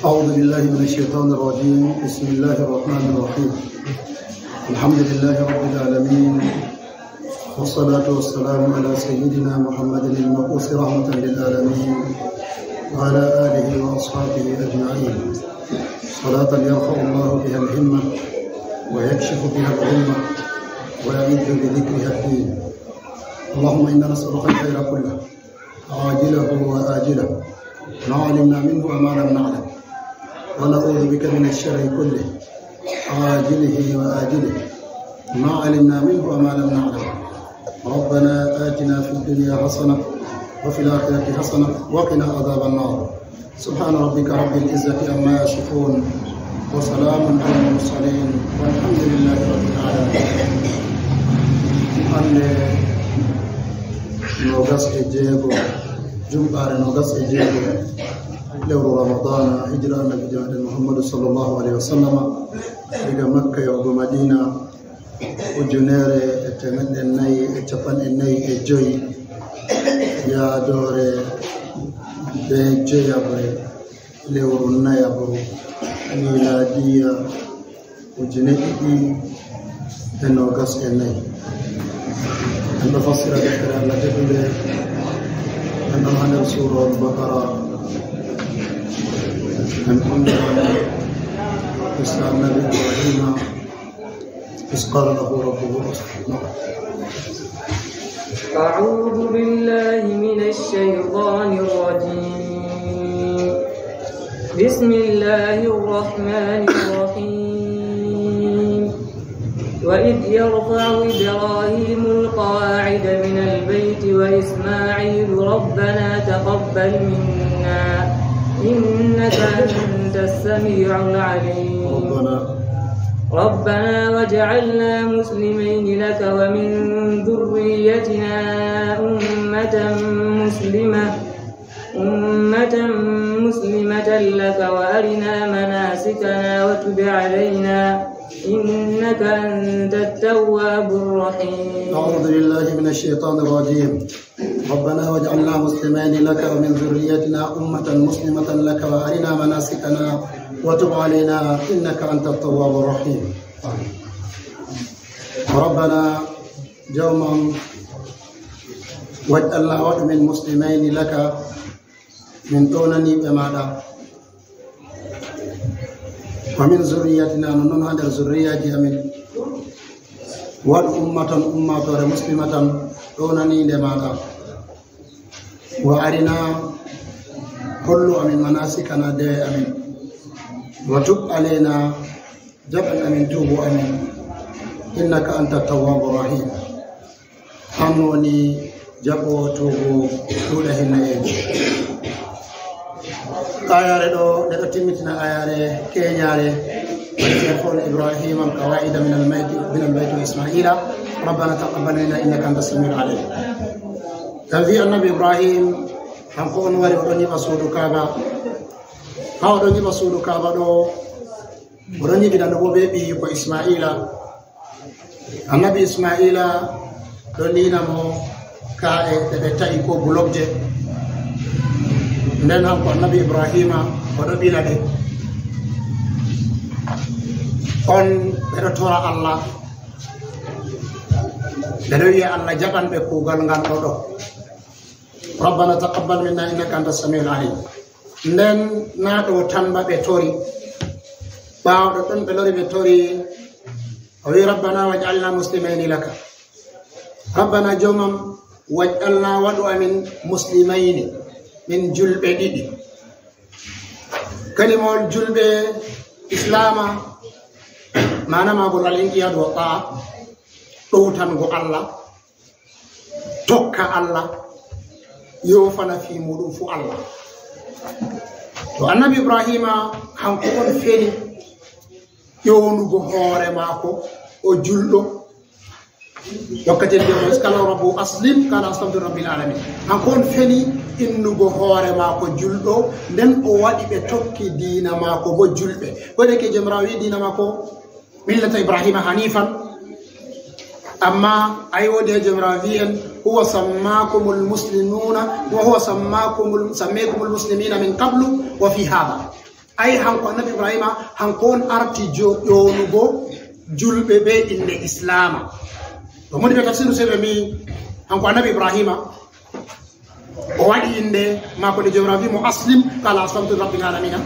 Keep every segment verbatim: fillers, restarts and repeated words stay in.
أعوذ بالله من الشيطان الرجيم. بسم الله الرحمن الرحيم. الحمد لله رب العالمين. والصلاة والسلام على سيدنا محمد المبعوث رحمة للعالمين وعلى آله وأصحابه أجمعين. صلاة يرفع الله بها الهمة ويكشف بها الغمة ويعز بذكرها الدين. اللهم إنا نسألك الخير كله عاجله وآجله ما علمنا منه وما لم نعلم، ونعوذ بك من الشر كله عاجله وآجله ما علمنا منه وما لم نعلم. ربنا آتنا في الدنيا حسنة وفي الآخرة حسنة وقنا عذاب النار. سبحان ربك رب العزة عما يصفون، وسلام على المرسلين، والحمد لله رب العالمين. Hannde noogas e jeego, jumɓaare noogas e jeego, lewru Ramadana, hijira Annabi Jamaɗen Muhammadu sallallahu alaihi wa sallama, diga Makka yahugo Madina, ujunere e teemeɗɗe nayi e capanɗe nayi e joyi, yaadoore be joyaɓre lewru nayaɓru miilaadiya ujine ɗiɗi e noogas e nayi. En ɗo fassira deftere Allah teddude, en ɗon haa nder Suurawol Baqara, en ɗon nder qissa Annabi Ibrahima. إذ قال له ربه أسلم. أعوذ بالله من الشيطان الرجيم. بسم الله الرحمن الرحيم. وإذ يرفع إبراهيم القواعد من البيت وإسماعيل ربنا تقبل منا إنك أنت السميع العليم. ربنا ربنا واجعلنا مسلمين لك ومن ذريتنا أمة مسلمة، أمة مسلمة لك وأرنا مناسكنا وتب علينا إنك أنت التواب الرحيم. أعوذ بالله من الشيطان الرجيم. ربنا واجعلنا مسلمين لك ومن ذريتنا أمة مسلمة لك وأرنا مناسكنا وتب علينا إنك أنت التواب الرحيم. ربنا Jawmam, واجعلنا waɗu min muslimayni laka, min ɗownaniiɓe maaɗa. Wa min zurriyatina, nonnon haa nder zurriyaaji amin. Waɗu ummatan, ummaatoore muslimatan, ɗownaniinde maaɗa. Wa arina, hollu amin manasikana, dewe amin. Wa tub alayna, jaɓan amin tuubu amin. Innaka anta tawwabu rahim. An woni jaɓoowo tuubu, ɗuuɗa hinnayeeji. Ayaare ɗo, nde ɗo timmitina ayaare keñaare, Ibrahima al-Qawaida min al-bayti, min al-bayti wa Ismaila, Rabbana taqabbal minna innaka anta samiul alim. En wi Annabi Ibrahim, kanko on wari, o ɗon nyiɓa suudu Kaaba. Haa o ɗon nyiɓa suudu Kaaba ɗo, o ɗon nyiɓidano bo be ɓiyiiko Ismaila. Annabi Ismaila ɗo liina mo ka'e ɗe ɓe ta'i ko bulokje. Nden hanko Annabi Ibrahima o ɗo ɓila ɗe. On ɓe ɗo tora Allah. Ɓe ɗo wi'a Allah jaɓan ɓe kuugal ngal ɗo ɗo. Rabbana taqabbal minna innaka anta samiul alim. Nden na ɗo tan ba ɓe tori. Ɓaawo ɗo ɗon ɓe lori ɓe tori. O wi, "Rabbana waj'alna muslimayni laka." Rabbana jomam, waj'alna waɗu amin muslimayni. Min julɓe ɗiɗi. Kalimawol julɓe islama, maana maagol al-inqiyadu wa ta'a. Ɗowtango Allah. Tokka Allah, yoofana fii muuɗum fuu Allah. To Annabi Ibrahima, hanko on feni ƴownugo hoore maako, o julɗo. Wakkati en jooɗo, "Qala rabbu aslim, qala aslamtu rabbil alamin." Hanko on feni innugo hoore maako julɗo, nden o waɗi ɓe tokki diina maako bo julɓe. Ko de ke Jomirawo wi'i diina maako, "Millata Ibrahima hanifan." Amma ay woodi he Jomirawo wi'i en, هو سماكم المسلمون، وهو سماكم ال-، سميكم المسلمين من قبل وفي هذا. Ay, hanko Annabi Ibrahima, hanko on arti jo-, ƴoonugo julɓe be innde Islaama. To modi ɓe tafsiru sebe mi, hanko Annabi Ibrahima, o waɗi innde maako nde Joomiraaɗo wi'i mo, "Aslim," qala, "Aslamtu li rabbil alamina."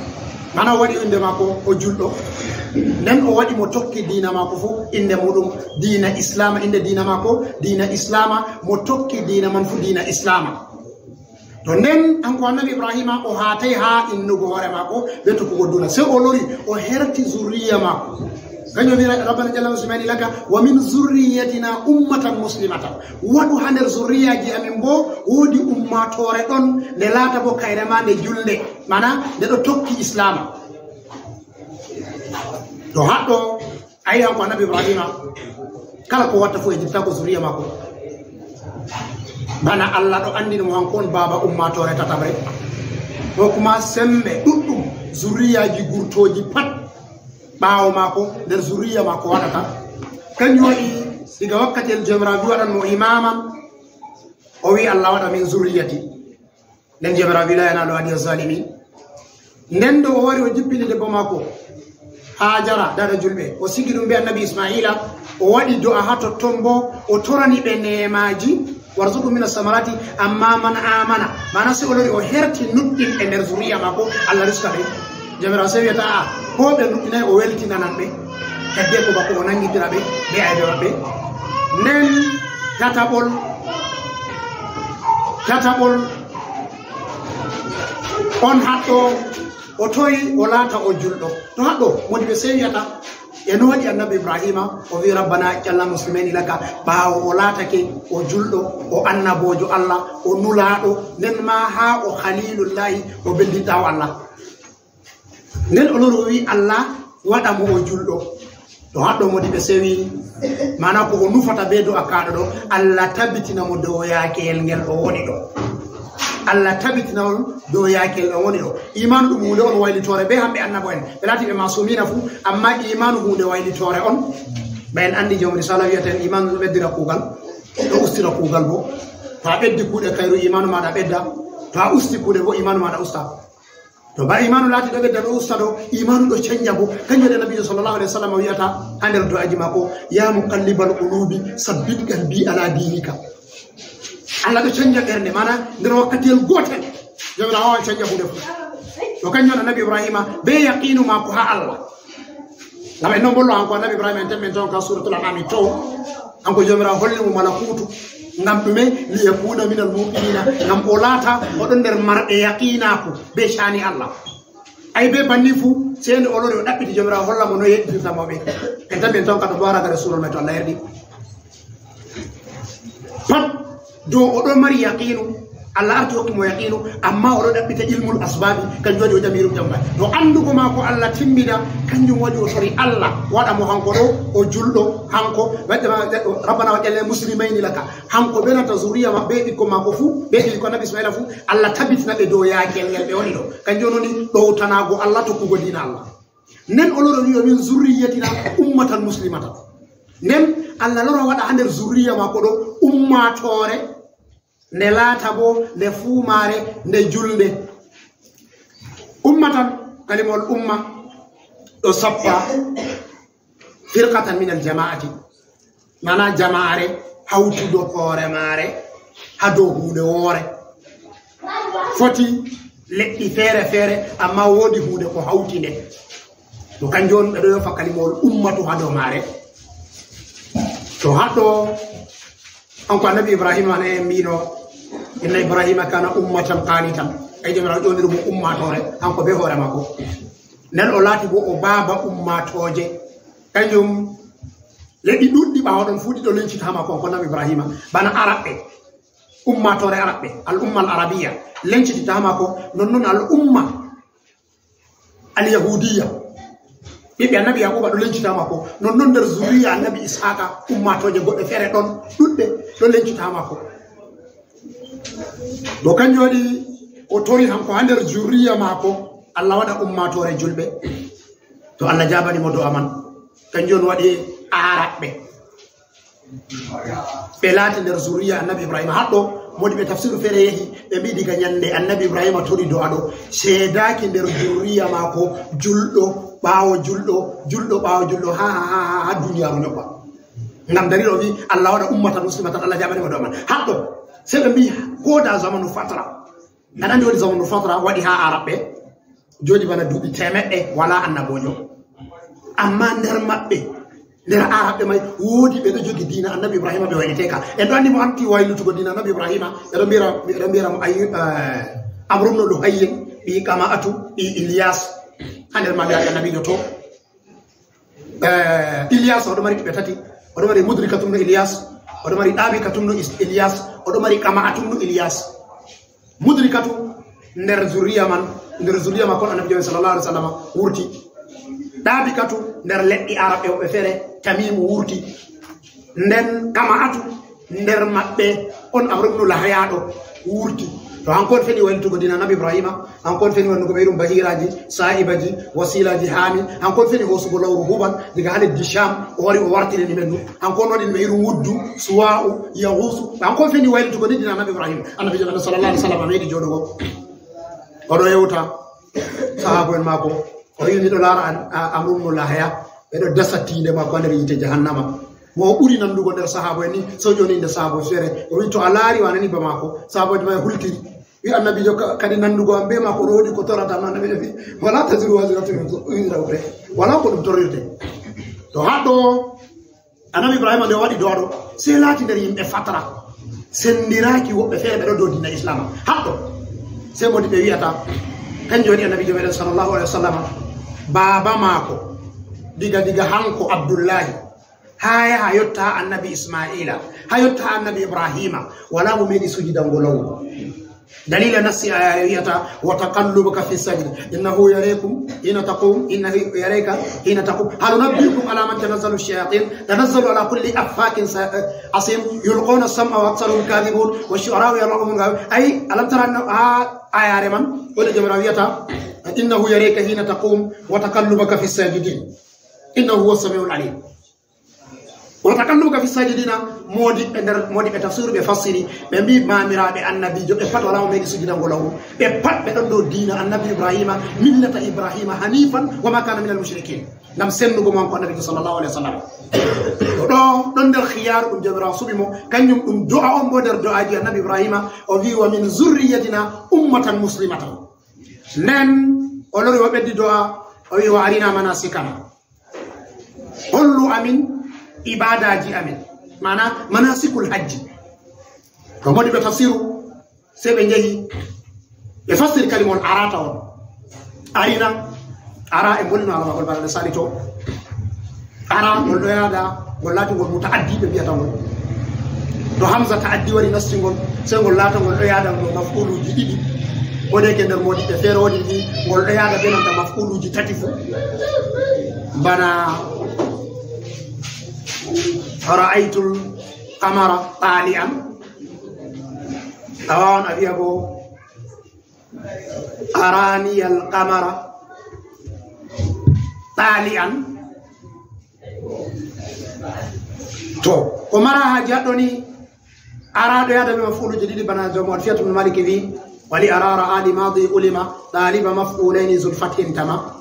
Mana o waɗi innde maako o julɗo. Nden o waɗi mo tokki diina maako fu innde muɗum diina Islaama, innde diina maako diina Islaama, mo tokki diina man fu diina Islaama. To nden, hanko Annabi Ibrahima, o haatay haa innugo hoore maako be tokkugo duna. Sey o lori, o herti zurriya maako. Kanjum wi'i, "Rabbana jalla wa ala, laka wa min zurriyatina ummatan muslimatan." Waɗu haa nder zurriyaaji amin bo woodi ummaatoore ɗon, nde laata bo kayre ma nde julnde. Mana, nde ɗo tokki Islaama. To haɗɗo, ayi, hanko Annabi Ibrahima, kala ko watta fu e jippita ko zuriya maako. Bana Allah ɗo anndini mo hanko on baaba ummaatoore tataɓre. Ko kuma sembe ɗuɗɗum, zuriyaaji gurtooji pat ɓaawo maako, nder zuriya maako waɗata. Kanjum waɗi, diga wakkati el Joomiraaɗo waɗan mo imaman, o wi'i, "Allah waɗa min zurriyati." Nden Joomiraaɗo wi'i, "La yanalu ahdi zalimin." Nden ɗo o wari o jippini debbo maako, Haajara, daada julɓe. O sigi ɗum be Annabi Isma'iila, o waɗi do'a haa totton bo, o torani ɓe neemaaji, "Warzuqhum mina samarati, amma man amana." Mana sey o lori o herti nuɗɗinɓe nder zuriya maako, Allah riska ɓe. Joomiraaɗo sey wi'ata, "A'a, ko ɓe nuɗɗinay o weltinanan ɓe." Hedde ko bako o nangitira ɓe be aybe maɓɓe. Nden tataɓol, tataɓol on haɗɗo, o toyi o laata o julɗo. To haɗɗo, modi ɓe sey wi'ata, e no waɗi Annabi Ibrahima, o wi'i, "Rabbana ij'alna muslimayni laka," ɓaawo o laatake o julɗo, o annaboojo Allah, o nulaaɗo, nden ma haa o Khalilullahi, o bellinta o Allah. Nden o lori o wi'i, "Allah waɗa mo o julɗo." To haɗɗo modi ɓe sewi, mana ko o nufata be do'a kaɗo ɗo, Allah tabitina mo dow yaakeyel ngel o woni ɗo. Allah tabitina on dow yaakeyel o woni ɗo. Imaanu ɗum huunde on waylitoore be hamɓe annabo en. Ɓe laati ɓe masumina fu, amma imaanu huunde waylitoore on. Ɓe en anndi jawmi risala wi'ata en imaanu ɗo ɓeddira kuugal, ɗo ustira kuugal bo. To a ɓeddi kuuɗe kayru imaanu maaɗa ɓedda, to a usti kuuɗe bo imaanu maaɗa usta. To ba imaanu laati ɗo ɓedda ɗo usta ɗo, imaanu ɗo canja bo. Kanjum waɗi Nabiijo sallallahu alaihi wasallam wi'ata haa nder du'aaji maako, "Ya muqallibal qulubi, sabbit qalbi ala dinika." Allah ɗo canja ɓernde, mana nder wakkatiyel gootel, Jawmiraawo wawan canja huunde fu. To kanjum waɗi Annabi Ibrahima, be yaqiinu maako haa Allah. Ngam en ɗon mbollo hanko Annabi Ibrahima, en temmen ton ka Suuratul An'aami to, hanko Jawmiraawo holli mo malakuutu. Ngam ɗume? "Liyakuna minal muuqiniina," ngam o laata o ɗon nder marɓe yaqiinaaku be caani Allah. Ay, be banni fu, sey nde o lori o ɗaɓɓiti Jawmiraawo holla mo no yeɗɗitirta mo ɓe. En tammi en ton ka to mbo ara ga Rasuulol may to Allah yerdi. Pat dow o ɗo mari yaqiinu, Allah arti hokki mo yaqiinu, amma o ɗo ɗaɓɓita ilmul asbaabi, kanjum waɗi o ƴami irum ƴamma. To anndugo maako Allah timmida, kanjum waɗi o sori Allah, waɗa mo hanko ɗo, o julɗo, hanko, waɗa ma, "Rabbana waj'alna muslimayni laka." Hanko be nata zuriya ma, be ɓikkon maako fu, be ɓikkon Annabi Ismaila fu, Allah tabitina ɓe dow yaakiyel ngel ɓe woni ɗo. Kanjum woni ɗowtanaago Allah, tokkugo diina Allah. Nden o lori o wi'i, "Min zurriyatina ummatan muslimatan." Nden Allah lora waɗa haa nder zurriya maako ɗo ummaatoore, nde laata bo nde fuumaare, nde julnde. Ummatan, kalimol umma ɗo sappa firqatan min al jama'ati, mana jamaare hawtudo hoore maare haa dow huunde woore. Foti leƴƴi feere feere, amma woodi huunde ko hawti nde. To kanjum on ɓe ɗo yofa kalimawol ummatu haa dow maare. To haɗɗo, kanko Annabi Ibrahima ne mbino, "Inna Ibrahima kana ummatan qanitan." Ay, Jawmiraawo ƴowniri mo ummaatoore, kanko be hoore maako. Nden o laati bo o baaba ummaatooje. Kanjum leƴƴi ɗuɗɗi ɓaawo ɗon fuu ɗi ɗo lencita haa maako, kanko Annabi Ibrahima. Bana Araɓɓe, ummaatoore Araɓɓe, al umma al arabiya, lencititta haa maako, nonnon al umma al yahudiya, ɓiɓɓe Annabi Yaquba ɗo lencita haa maako, nonnon nder zuriya Annabi Ishaqa, ummaatooje goɗɗe feere ɗon ɗuɗɗe ɗo lencita haa maako. To kanjum waɗi o tori hanko haa nder zuriya maako, Allah waɗa ummaatoore julɓe. To Allah jaabani mo do'a man, kanjum on waɗi Araɓɓe. Ɓe laati nder zurriya annabi Ibrahima. Haɗɗo, modi ɓe tafsiru feere yehi, ɓe mbiɗi ga ñande annabi Ibrahima tori do'a ɗo, seedaaki nder zurriya maako julɗo, ɓaawo julɗo, julɗo, ɓaawo julɗo, ha, ha, ha, ha, ha duniyaaru ñoɓɓa. Ngam dalil o wi, Allah waɗa ummatan muslimatan, Allah jaɓani mo do'a man. Haɗɗo, sey ɓe mbi, ko da zamanu fatra. Aɗa andi woni zamanu fatra waɗi ha Arabɓe? Jooɗi bana duuɓi temeɗɗe wala annabojo. Amma nder maɓɓe, nder Arabɓe mai, woodi ɓe ɗo jogi diina annabi Ibrahima ɓe wayliteka. En ɗo andi mo anti waylutugo diina annabi Ibrahima, ɓe ɗo mbira, ɓe ɗo mbira mo Ayyu-, eh, Amru ibn Luhayyin, ɓi Kama'atu, ɓi Ilyas. Ha nder maɓɓe annabijo to. Eh, Ilyas, oɗo mari ɓiɓɓe tati. Oɗo mari Mudrikatum no Ilyas, oɗo mari Ɗabikatum no Is-, Ilyas, oɗo mari Kama'atum no Ilyas. Mudrikatu nder zurriya man, nder zurriya makko on annabi Jomi sallallahu alaihi wasallam wurti. Ɗabikatu nder leɗɗi Arabɓe woɓɓe feere, Tamimu wurti. Nden Kama'atu nder maɓɓe on Amru ibn Lahaya ɗo wurti. To hanko on feni waylutugo diina annabi Ibrahima, hanko on feni wannugo ɓe irum bahiraji, sa'ibaji, wasilaji, hami, hanko on feni hosugo lawru Hubal diga ha leddi Sham, o wari o wartiri ni men ɗum. Hanko on waɗi ɓe irum Wuddu, Suwa'u, Yahusu. Hanko on feni waylutugo ni diina annabi Ibrahima. Annabi Ibrahima sallallahu alaihi wasallam meɗi joɗugo. Oɗo yewta sahabo en mako. O wi, "Miɗo laara an, a, Amru ibn Lahaya, ɓe ɗo dasa tiinde makko ha nder yiite jahannama. Mo o ɓuri nandugo nder sahaabo en ni, so joni inde sahaabo feere." O wi, "To a laari, o a nani ba maako." Sahaaboojo mai hultiri. Wi, "Annabiijo ka-, kadi nandugo am be maako ɗo woodi ko torata am." Annabiijo wi, "Wala taziru waziratun wizra ukhra." Wala ko ɗum torrirte. To haɗɗo Annabi Ibrahima nde o waɗi do'a ɗo, sey laati nder yimɓe fatra. Sendiraaki woɓɓe feere ɓe ɗo dow diina Islaama. Haɗɗo, sey modi ɓe wi'ata, kanjum waɗi Annabiijo meɗen sallallahu alaihi wasallam, baaba maako, diga, diga hanko Abdullahi, haa yaha yotta Annabi Ismaila, haa yotta Annabi Ibrahima, wala mo meɗi sujidango law. Dalila nassi aya wi'ata, "Wa taqallubaka fi sajid, innahu yaraykum hina taqum, innahu yarayka hina taqum. Hal unabbiukum ala man tanazzalu shayatin, tanazzalu ala kulli affakin sa-, asim, yulquna sam'a wa aktharuhum kadhibun, wa shu'ara'u yal'anuhum al-ghawun." Ay, alam tara anna, ha ayare man, wala jamra wi'ata, "Innahu yarayka hina taqum, wa taqallubaka fi sajidin, innahu huwa samiul alim." Wa taqallubaka fi sajidina, modi ɓe nder, modi ɓe tafsiru ɓe fassiri, ɓe mbi maamiraaɓe annabiijo, ɓe pat walaa mo meeɗi sujidango law. Ɓe pat ɓe ɗon dow diina annabi Ibrahima, millata Ibrahima hanifan, wa ma kana minal mushrikin. Ngam sennugo mo hanko annabiijo sallallahu alaihi wasallam. O ɗo, ɗon nder khiyaru ɗum Jawmiraawo suɓi mo, kanjum ɗum do'a on bo nder do'aaji annabi Ibrahima, o wi, "Wa min zurriyatina ummatan muslimatan." Nden o lori o ɓeddi do'a, o wi, "Wa arina manasikana." Hollu amin ibadaji amin, mana manasikul hajji. To modi ɓe tafsiru, sey ɓe njehi, ɓe fassiri kalimol arata on. Arina, ara e mbolino alamagol bana nde sali to. Ara, ngol ɗo yaada, ngol laati ngol muta'addi ɓe mbiyata ngol. To hamza ta'addi wari nasti ngol, sey ngol laata ngol ɗo yaada ngol maf'uluji ɗiɗi. Ko de ke nder modi ɓe feere woni ndi, ngol ɗo yaada be nanta maf'uluji tati fu. Bana ra'aytul qamara tali'an. A wawan a wi'a bo araniyal qamara tali'an. To, ko mara haji haɗɗo ni, araɗo yaada be maf'uluji ɗiɗi bana Jawmo Alfiyatu Ibn Malik wi, "Wali arara ali madi ulima, taliba maf'ulaini zul fathin tama."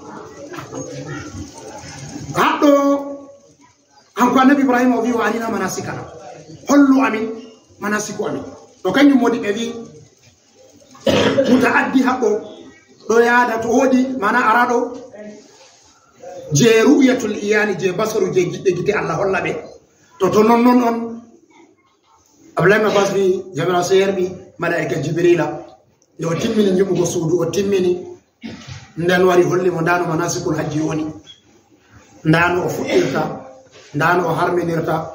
Haɗɗo, hanko annabi Ibrahima o wi, "Wa arina manasikana." Hollu amin manasiku amin. To kanjum modi ɓe wi, muta'addi haɓɓo ɗo yaada to woodi, mana araɗo je ru'yatul iyani, je basaru, je giɗɗe gite Allah holla ɓe. To, to non, non on, Abdullahi ibn Abbas wi, Jawmiraawo sey yerɓi malaa'ika Jibrila. Nde o timmini nyiɓugo suudu, o timmini, nden wari holli mo, ndaa no manasikul hajji woni. Ndaa no o fuɗɗirta, ndaa no o harminirta.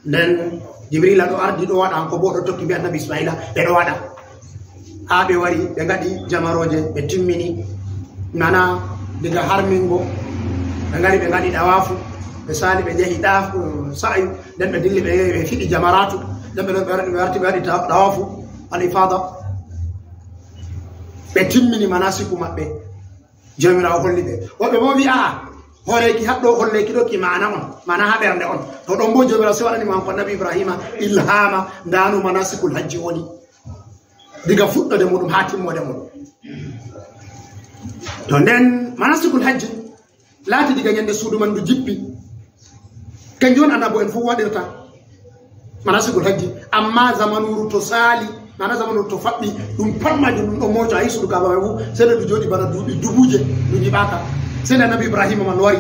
Nden Jibrila ɗo ardi, ɗo waɗa, hanko bo ɗo tokki be annabi Ismaila, ɓe ɗo waɗa. Haa ɓe wari, ɓe ngaɗi jamarooje, ɓe timmini. Nana, diga harmingo, ɓe ngari, ɓe ngaɗi ɗawaafu, ɓe saali, ɓe njehi ɗaaf-, sa'ayu, nden ɓe dilli, ɓe, ɓe fiɗi jamaraatu, nden ɓe, ɓe warti, ɓe waɗi ta-, ɗawaafu al-ifada. Ɓe timmini manasiku maɓɓe. Jawmiraawo holli ɓe. Woɓɓe bo mbi, "A'a, Hooreeki haɗɗo holleeki ɗo ki maana on, maana haa ɓernde on. To ɗon boo Joomiraawo sey waɗani mo kanko Annabi Ibraahiima ilhaama, ndaa no manasikul hajji woni. Diga fuɗɗoode muɗum haa timmoode muɗum. To nden manasikul hajji laati diga nyande suudu man ndu jippi. Kanjum on annabo en fuu waɗirta manasikul hajji. Amma zamanuuru to saali, maana zamanuuru to faɓɓi, ɗum pat majum ɗum ɗon mooca haa suudu Kaaba mai fuu. Sey nde ndu jooɗi bana duuɓi dubuuje ndu nyiɓaaka. Sey nde Annabi Ibraahiima man wari.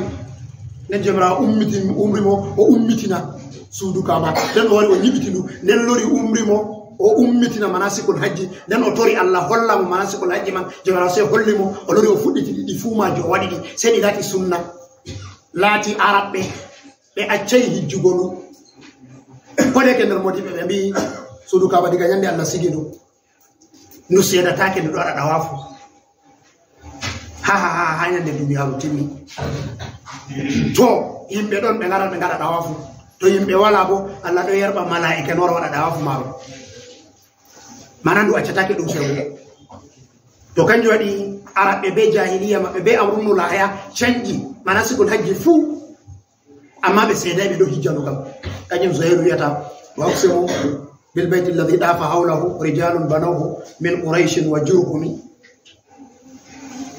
Nden Joomiraawo ummiti-, umri mo o ummitina suudu Kaaba. Nden o wari o nyiɓiti ndu. Nden lori umri mo o ummitina manasikul hajji. Nden o tori Allah holla mo manasikul hajji man. Joomiraawo sey holli mo, o lori o fuɗɗiti ɗi, ɗi fuu majum o waɗi ɗi. Sey ɗi laati sunna. Laati Arabɓe ɓe accay hijjugo ndu. Kodeeke nder moodiɓɓe ɓe mbi'i suudu Kaaba diga nyande Allah sigi ndu, ndu seedataake, ndu ɗo waɗa ɗawaafu. Ha, ha, ha, ha nyande duniyaaru timmi. To yimɓe ɗon ɓe ngaran ɓe ngaɗa ɗawaafu. To yimɓe walaa boo, Allah ɗo yerɓa malaa'ika noora waɗa ɗawaafu maaru. Maana ndu accataake ɗum sewre. To kanjum waɗi Arabɓe bee jaahiliya maɓɓe bee amrun nulahaya canji manasikul hajji fuu. Amma ɓe seedaay ɓe ɗo hijjano kam. Kanjum Zuhayru wi'ata, "Wa aqsimu bil bayti alladhi dafa hawlahu rijalun banawhu min Qurayshin wa Jurhumi."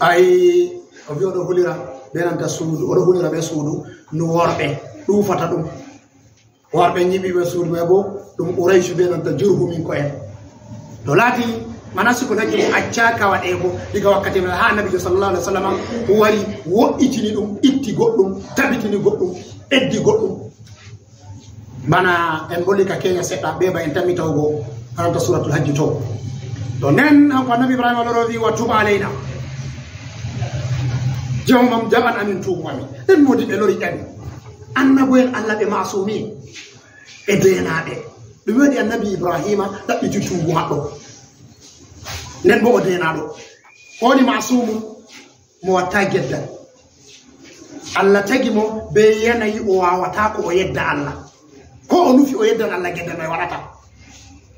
Ay, o wi'i o ɗo hulira bee nanta suudu, o ɗo hulira bee suudu ndu worɓe ɗuufata ɗum. Worɓe nyiɓiiɓe suudu may boo, ɗum Quraysh bee nanta Jurhuminko'en. To laati manasikul hajji ɗum accaaka waɗeego diga wakkati man haa Annabiijo sallallahu alaihi wasallam wari wo'itini ɗum, itti goɗɗum, tabitini goɗɗum, ɓeddi goɗɗum. Bana en mboli ka keenya seɗɗa, bee ba en tammi tawgo haranta suuratul hajji to. To nden, hanko Annabi Ibraahiima lori o wi'i, "Wa tub alaynaa." Jawmam jaɓan amin tuubu amin. Nden moodiɓɓe lori ƴami. Annabo'en Allah ɓe maasumiin. E deenaaɓe. Ɗum waɗi Annabi Ibraahiima ɗaɓɓiti tuubu haɗɗo. Nden boo o deenaaɗo. O woni maasuumu mo watta geddal. Allah tagi mo bee yanayi o waawataa ko o yedda Allah. Ko o nufi o yeddan Allah geddal may waɗataa.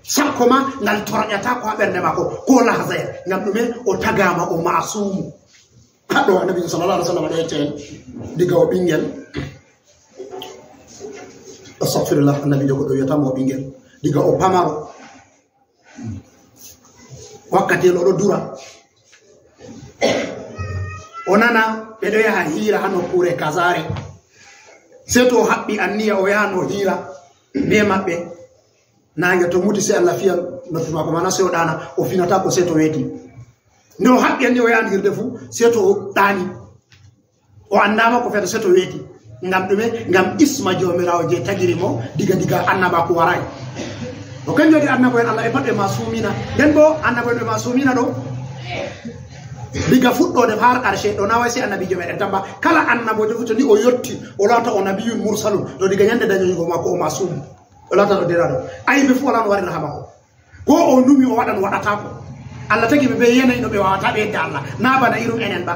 Sakko ma ngal torƴataa ko haa ɓernde maako, ko lahzaya. Ngam ɗume? O tagaama o maasuumu. Haɗɗo Annabi sallallahu alaihi wasallam ɗo yecce en diga o ɓingel. Astaghfirullah, Annabiijo goɗɗo wi'ata mo o ɓingel. Diga o pamaro. Wakkati en o ɗo dura. O nana ɓe ɗo yaha hiira haa nokkuure kazaare. Sey to o haɓɓi anniya o yahan o hiira bee maɓɓe. Naange to muti sey Allah fiya noppi maako, maana sey o ɗaana, o finataako sey to weeti. Nde o haɓɓi anniya o yahan hirde fuu, sey to o ɗaani. O anndaama ko fiyata sey to weeti. Ngam ɗume? Ngam isma Jawmiraawo jey tagiri mo diga, diga annabaaku waraay. To kanjum waɗi annabo'en Allah ɓe pat ɓe maasumiina. Nden boo annabo'en ɓe maasumiina ɗo, diga fuɗɗoode haa karshe ɗo, naa waay sey annabiijo meeɗen tan ba. Kala annaboojo fuu to ni o yotti, o laata o nabiyyun mursalun. To diga nyande danyugo maako o maasuum. O laata ɗo deraɗo. Aybe fuu walaa no warira haa maako. Ko o numi o waɗan, waɗataako. Allah tagi ɓe bee yanayi no ɓe waawataa ɓe yedda Allah. Naa bana irum enen ba.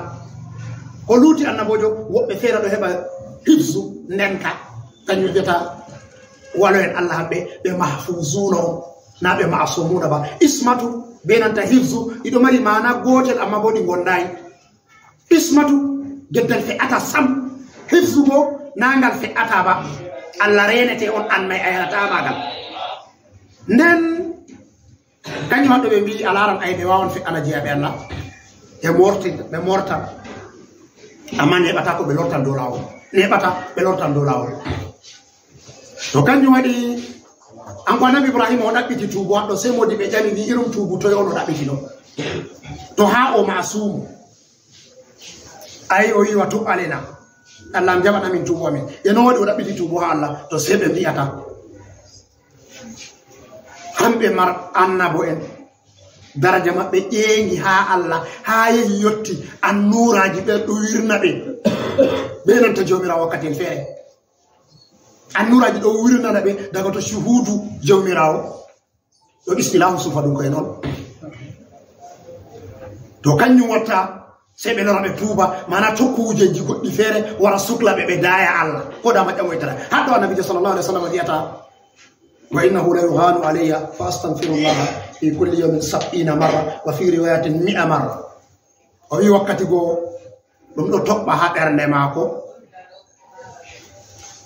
Ko luuti annaboojo, woɓɓe feere ɗo heɓa hifzu ndenka. Kanjum wiyata walo'en Allah hamɓe ɓe mahfuzuuna on. Naa ɓe ma'asuumuuna ba. Ismatu bee nanta hifzu ɗi ɗo mari maana gootel, ammaa boo ɗi ngondaay. Ismatu, geddal fe'ata sam. Hifzu boo, naa ngal fe'ata ba. Allah reenete on, an may a yanataa maagal. Nden, kanjum waɗɗo ɓe mbi'i, a laaran aybe waawan fe'ana jeyaaɓe Allah. Ɓe morti, ɓe mortan. Ammaa neeɓataako ɓe lortan dow laawol. Neeɓata ɓe lortan dow laawol. To kanjum waɗi, an ko Annabi Ibraahiima o ɗaɓɓiti tuubu haɗɗo, sey moodiɓɓe ƴami ni irum tuubu toy on o ɗaɓɓiti ɗo. To haa o maasuumu. Ay, o wi'i, "Wa tub alaynaa." Allah am jaɓan amin tuubu amin. E no waɗi o ɗaɓɓiti tuubu haa Allah, to sey ɓe mbi'ata. Hamɓe mar annabo'en. Daraja maɓɓe ƴeeŋi haa Allah, haa yehi yotti annuuraaji ɓe ɗo wirna ɓe. Ɓe nanta Jawmiraawo wakkati en feere. Annuuraaji ɗo wirnana ɓe daga to shuhuudu Jawmiraawo. Ɗo istilahu sufa ɗum koye noon. To kanjum watta, sey ɓe lora ɓe tuuba, maana to kuujeji goɗɗi feere wara sukla ɓe, ɓe daaya Allah. Ko dama ƴamoytara. Haɗɗo Annabiijo sallallahu alaihi wasallam wiyata, "Wa innahu la yughanu alayya fa astaghfirullaha fi kulli yawmin sab'ina marra, wa fi riwayatin mi'a marra." O wi wakkati go ɗum ɗo toɓɓa haa ɓernde maako,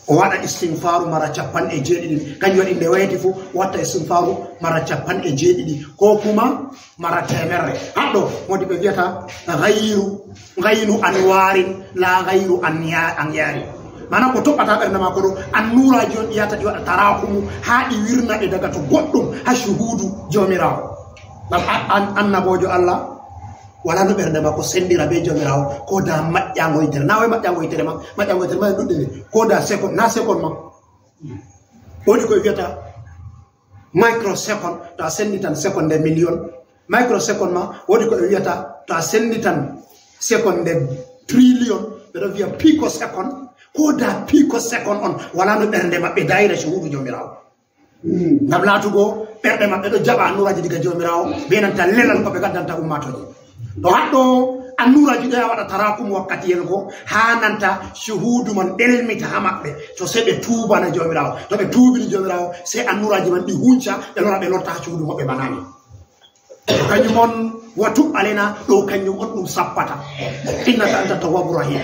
O waɗa istinfaaru mara capanɗe jeeɗiɗi. Kanjum waɗi nde wayti fuu, o watta istinfaaru mara capanɗe jeeɗiɗi. Ko kuma mara teemerre. Haɗɗo, wonde ɓe wiyata gayru, gaynu anwaarin, laa gayru anya-, anyaarin. Maanaam ko toɓɓata ɓernde maako ɗo, annuuraaji on ɗi yahata ɗi waɗa taraakumu, haa ɗi wirna ɓe daga to goɗɗum, haa shuhuudu Joomiraawo. Ngam an-, an-, annaboojo Allah, walaa no ɓernde maako senndira bee Joomiraawo, ko da maƴƴaango yitere. Na way maƴƴaango yitere ma, maƴƴaango yitere ma en ɗuɗɗe nde. Ko da second, na second ma. Woodi ko ɓe wiyata microsecond, to a sennditan second e million. Microsecond ma, woodi ko ɓe wiyata to a sennditan second e trillion, ɓe ɗo wiya picosecond. Ko da picosecond on, walaa no ɓernde maɓɓe daayira shuhuudu Joomiraawo. Ngam laatugo ɓerɗe maɓɓe ɗo jaɓa annuuraaji diga Joomiraawo, bee nanta lelal ko ɓe ngaddanta ummaatooje. To haɗɗo annuuraaji ɗo waɗa taraakum wakkatiyel go, haa nanta shuhuudu man ɗelmita haa maɓɓe, to sey ɓe tuubana Joomiraawo. To ɓe tuubini Joomiraawo, sey annuuraaji man ɗi hunca, ɓe lora, ɓe lorta haa shuhuudu maɓɓe bana ni. Kanjum on, wa tub alaina, ɗo kanjum on ɗum sappata. Innaka anta tawwabu rahim.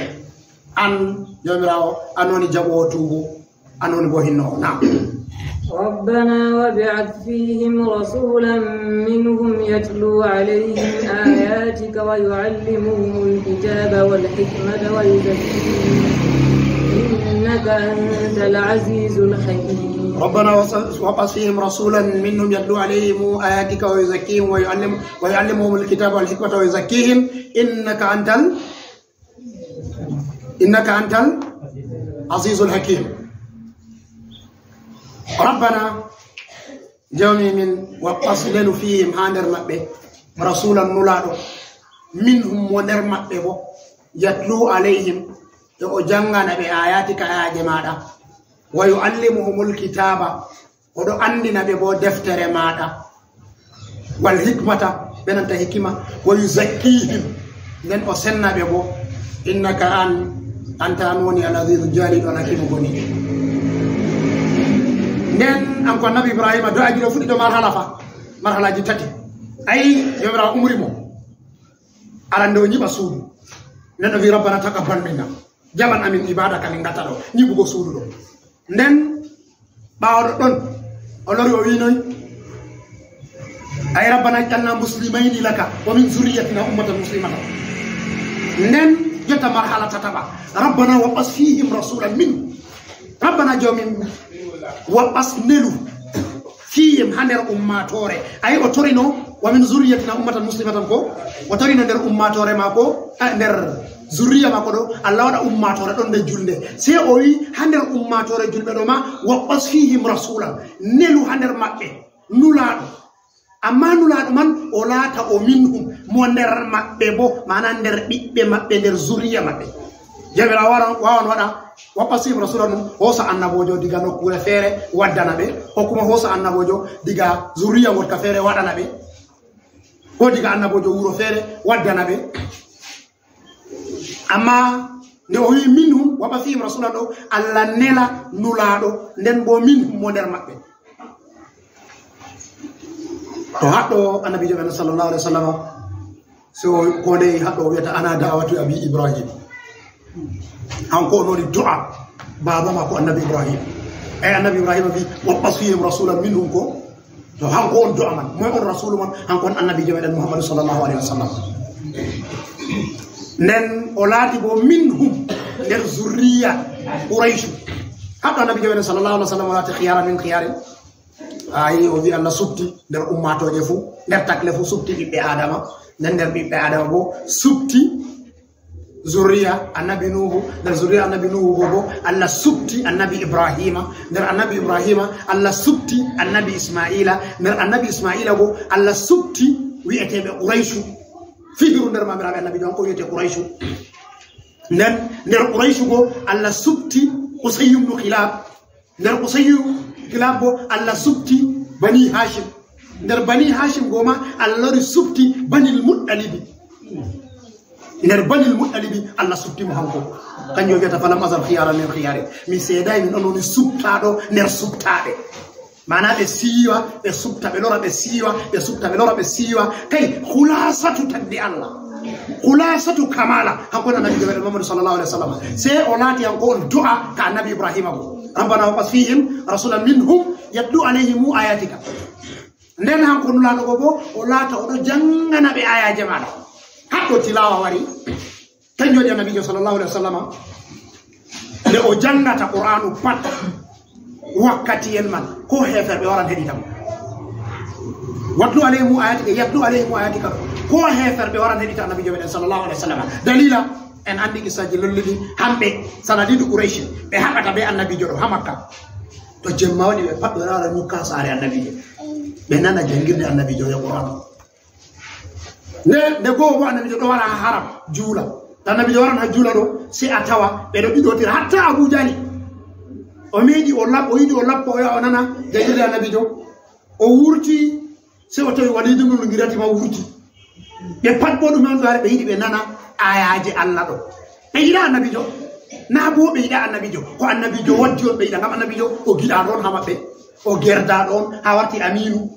An Joomiraawo, an woni jaɓoowo tuubu, an woni bo hinnoowo. Naam. ربنا وابعث فيهم رسولا منهم يتلو عليهم آياتك ويعلمهم الكتاب والحكمة ويزكيهم إنك أنت العزيز الحكيم. ربنا وابعث فيهم رسولا منهم يتلو عليهم آياتك ويزكيهم ويعلم-، ويعلمهم الكتاب والحكمة ويزكيهم إنك أنت ال-، إنك أنت العزيز الحكيم. ربنا، Jawmi min, wab'as, nelu fiihim, haa nder maɓɓe, rasulan, nulaaɗo, minhum, mo nder maɓɓe bo, yatlu alayhim, e o janngana ɓe, ayatika, ayaaje maaɗa, wa yu'allimuhumul kitaaba, o ɗo anndina ɓe bo deftere maaɗa, wal hikmata, ɓe nanta hikima, wa yuzakkihim, nden o senna ɓe bo. Innaka an, anta an woni al azizu jaaliɗo, al hakimu goni. Nden an ko annabi Ibrahima do'aji ɗo fuɗɗi ɗo marhala fa, marhalaji tati. Ayi, Jawmiraawo umri mo. Arande o nyiɓa suudu. Nden o wi, "Rabbana taqabbal minna." Jaɓan amin ibaada ka min ngatta ɗo, nyiɓugo suudu ɗo. Nden ɓaawo ɗon, o lori o wi noy? Ay, "Rabbana ij'alna muslimayni laka wa min zurriyatina ummatan muslimatan." Nden jotta marhala tataɓa. "Rabbana wab'as fihim rasulan min." Rabbana Jawmi, wab'as, nelu, fihim, haa nder ummaatoore. Ayi, o torino, "Wa min zurriyatina ummatan muslimatan" ko? O torino nder ummaatoore maako, eh, nder zurriya maako ɗo, Allah waɗa ummaatoore ɗon nder julde. Sey o wi, "Haa nder ummaatoore julɓe ɗo ma, wab'as fihim rasulan." Nelu haa nder maɓɓe, nulaaɗo. Ammaa nulaaɗo man, o laata o minhum, mo nder maɓɓe bo, maana nder ɓiɓɓe maɓɓe, nder zurriya maɓɓe. Jawmiraawo waran, waawan waɗa, wab'as fihim rasulan mum, hoosa annaboojo diga nokkuure feere, waddana ɓe, ko kuma hoosa annaboojo diga zurriya ngoɗka feere, waɗana ɓe, ko diga annaboojo wuro feere, waddana ɓe. Ammaa nde o wi'i minhum, wab'as fihim rasulan ɗo, Allah nela nulaaɗo, nden bo minhum, mo nder maɓɓe. To haɗɗo annabiijo men sallallahu alaihi wasallam, so ko ndey haɗɗo o wiyata, "Ana da'watu abi Ibrahim." Hanko on woni du'a baaba maako annabi Ibrahim. Ay, annabi Ibrahim wi, "Wab'as fihim rasulan minhum" ko? To hanko on du'a man. Moy on rasulu man? Hanko on annabiijo meɗen Muhammadu sallallahu alaihi wasallam. Nden o laati bo minhum, nder zurriya Qurayshu. Haɗɗo annabiijo meɗen sallallahu alaihi wasallam o laati khiyara min khiyarin. Ayi, o wi Allah suɓti nder ummaatooje fuu, nder takle fuu suɓti ɓiɓɓe Aadama. Nden nder ɓiɓɓe Aadama bo suɓti zurriya annabi Nuhu, nder zurriya annabi Nuhu bo, bo Allah suɓti annabi Ibrahima, nder annabi Ibrahima Allah suɓti annabi Ismaila, nder annabi Ismaila bo Allah suɓti wi'eteeɓe Qurayshu. Fihiru nder maamiraaɓe annabiijo on ko wi'ete Qurayshu. Nden nder Qurayshu bo Allah suɓti Qusayyu ibn Kilab. Nder Qusayyu Kilab bo, Allah suɓti Bani Hashim. Nder Bani Hashim go ma, Allah lori suɓti Banil Muttalibi. Nder Banil Muttalibi, Allah suɓti mo hanko. Kanjum o wiyata, "Falam azal khiyara min khiyari." Mi seedaay, min on woni suɓtaaɗo nder suɓtaaɓe. Maana ɓe siiwa, ɓe suɓta, ɓe lora, ɓe siiwa, ɓe suɓta, ɓe lora, ɓe siiwa. Kay, khulasatu tagdi Allah. Khulasatu kamala, hanko woni annabiijo meɗen Muhammadu sallallahu alaihi wasallam. Sey o laati hanko on du'a ka annabi Ibrahima go. Rabbana wab'ath fihim rasulan minhum yatlu alayhim ayatika. Nden hanko nulaaɗo go bo, o laata o ɗo jangana ɓe ayaaje maaɗa. Haɗɗo tilaawa wari. Kanjum waɗi annabiijo sallallahu alaihi wasallam, nde o jangata Qur'aanu pat, wakkati en man, ko heeferɓe waran heɗita mo. Watlu alayhim ayatika, yatlu alayhim ayatika. Ko heeferɓe waran heɗita annabiijo meɗen sallallahu alaihi wasallam. Dalila, en andi kissaji lolluɗi, hamɓe sanadiidu Quraysh, ɓe haɓata be annabiijo ɗo ha Makka. To jemma waɗi ɓe pat ɓe wara ñukka saare annabiijo. Ɓe nana jangirde annabiijo e Qur'aanu. Nde, nde goo bo annabiijo ɗo wara ha haram, juula. To annabiijo waran ha juula ɗo, sey a tawa ɓe ɗo ɗiɗotira. Hatta Abu Jahli, o meeɗi o lap-, o yiɗi o lappo, o yaha o nana jangirde annabiijo. O wurti, sey o tawi Waliidu ibn Mughirati ma wurti. Ɓe pat bo ɗume on ɓe wari, ɓe yiɗi ɓe nana ayaaje Allah ɗo. Ɓe yiɗa annabiijo? Na bo ɓe yiɗa annabiijo. Ko annabiijo waddi on ɓe yiɗa, ngam annabiijo o giɗaaɗo on ha maɓɓe. O gerdaaɗo on, ha warti amiinu.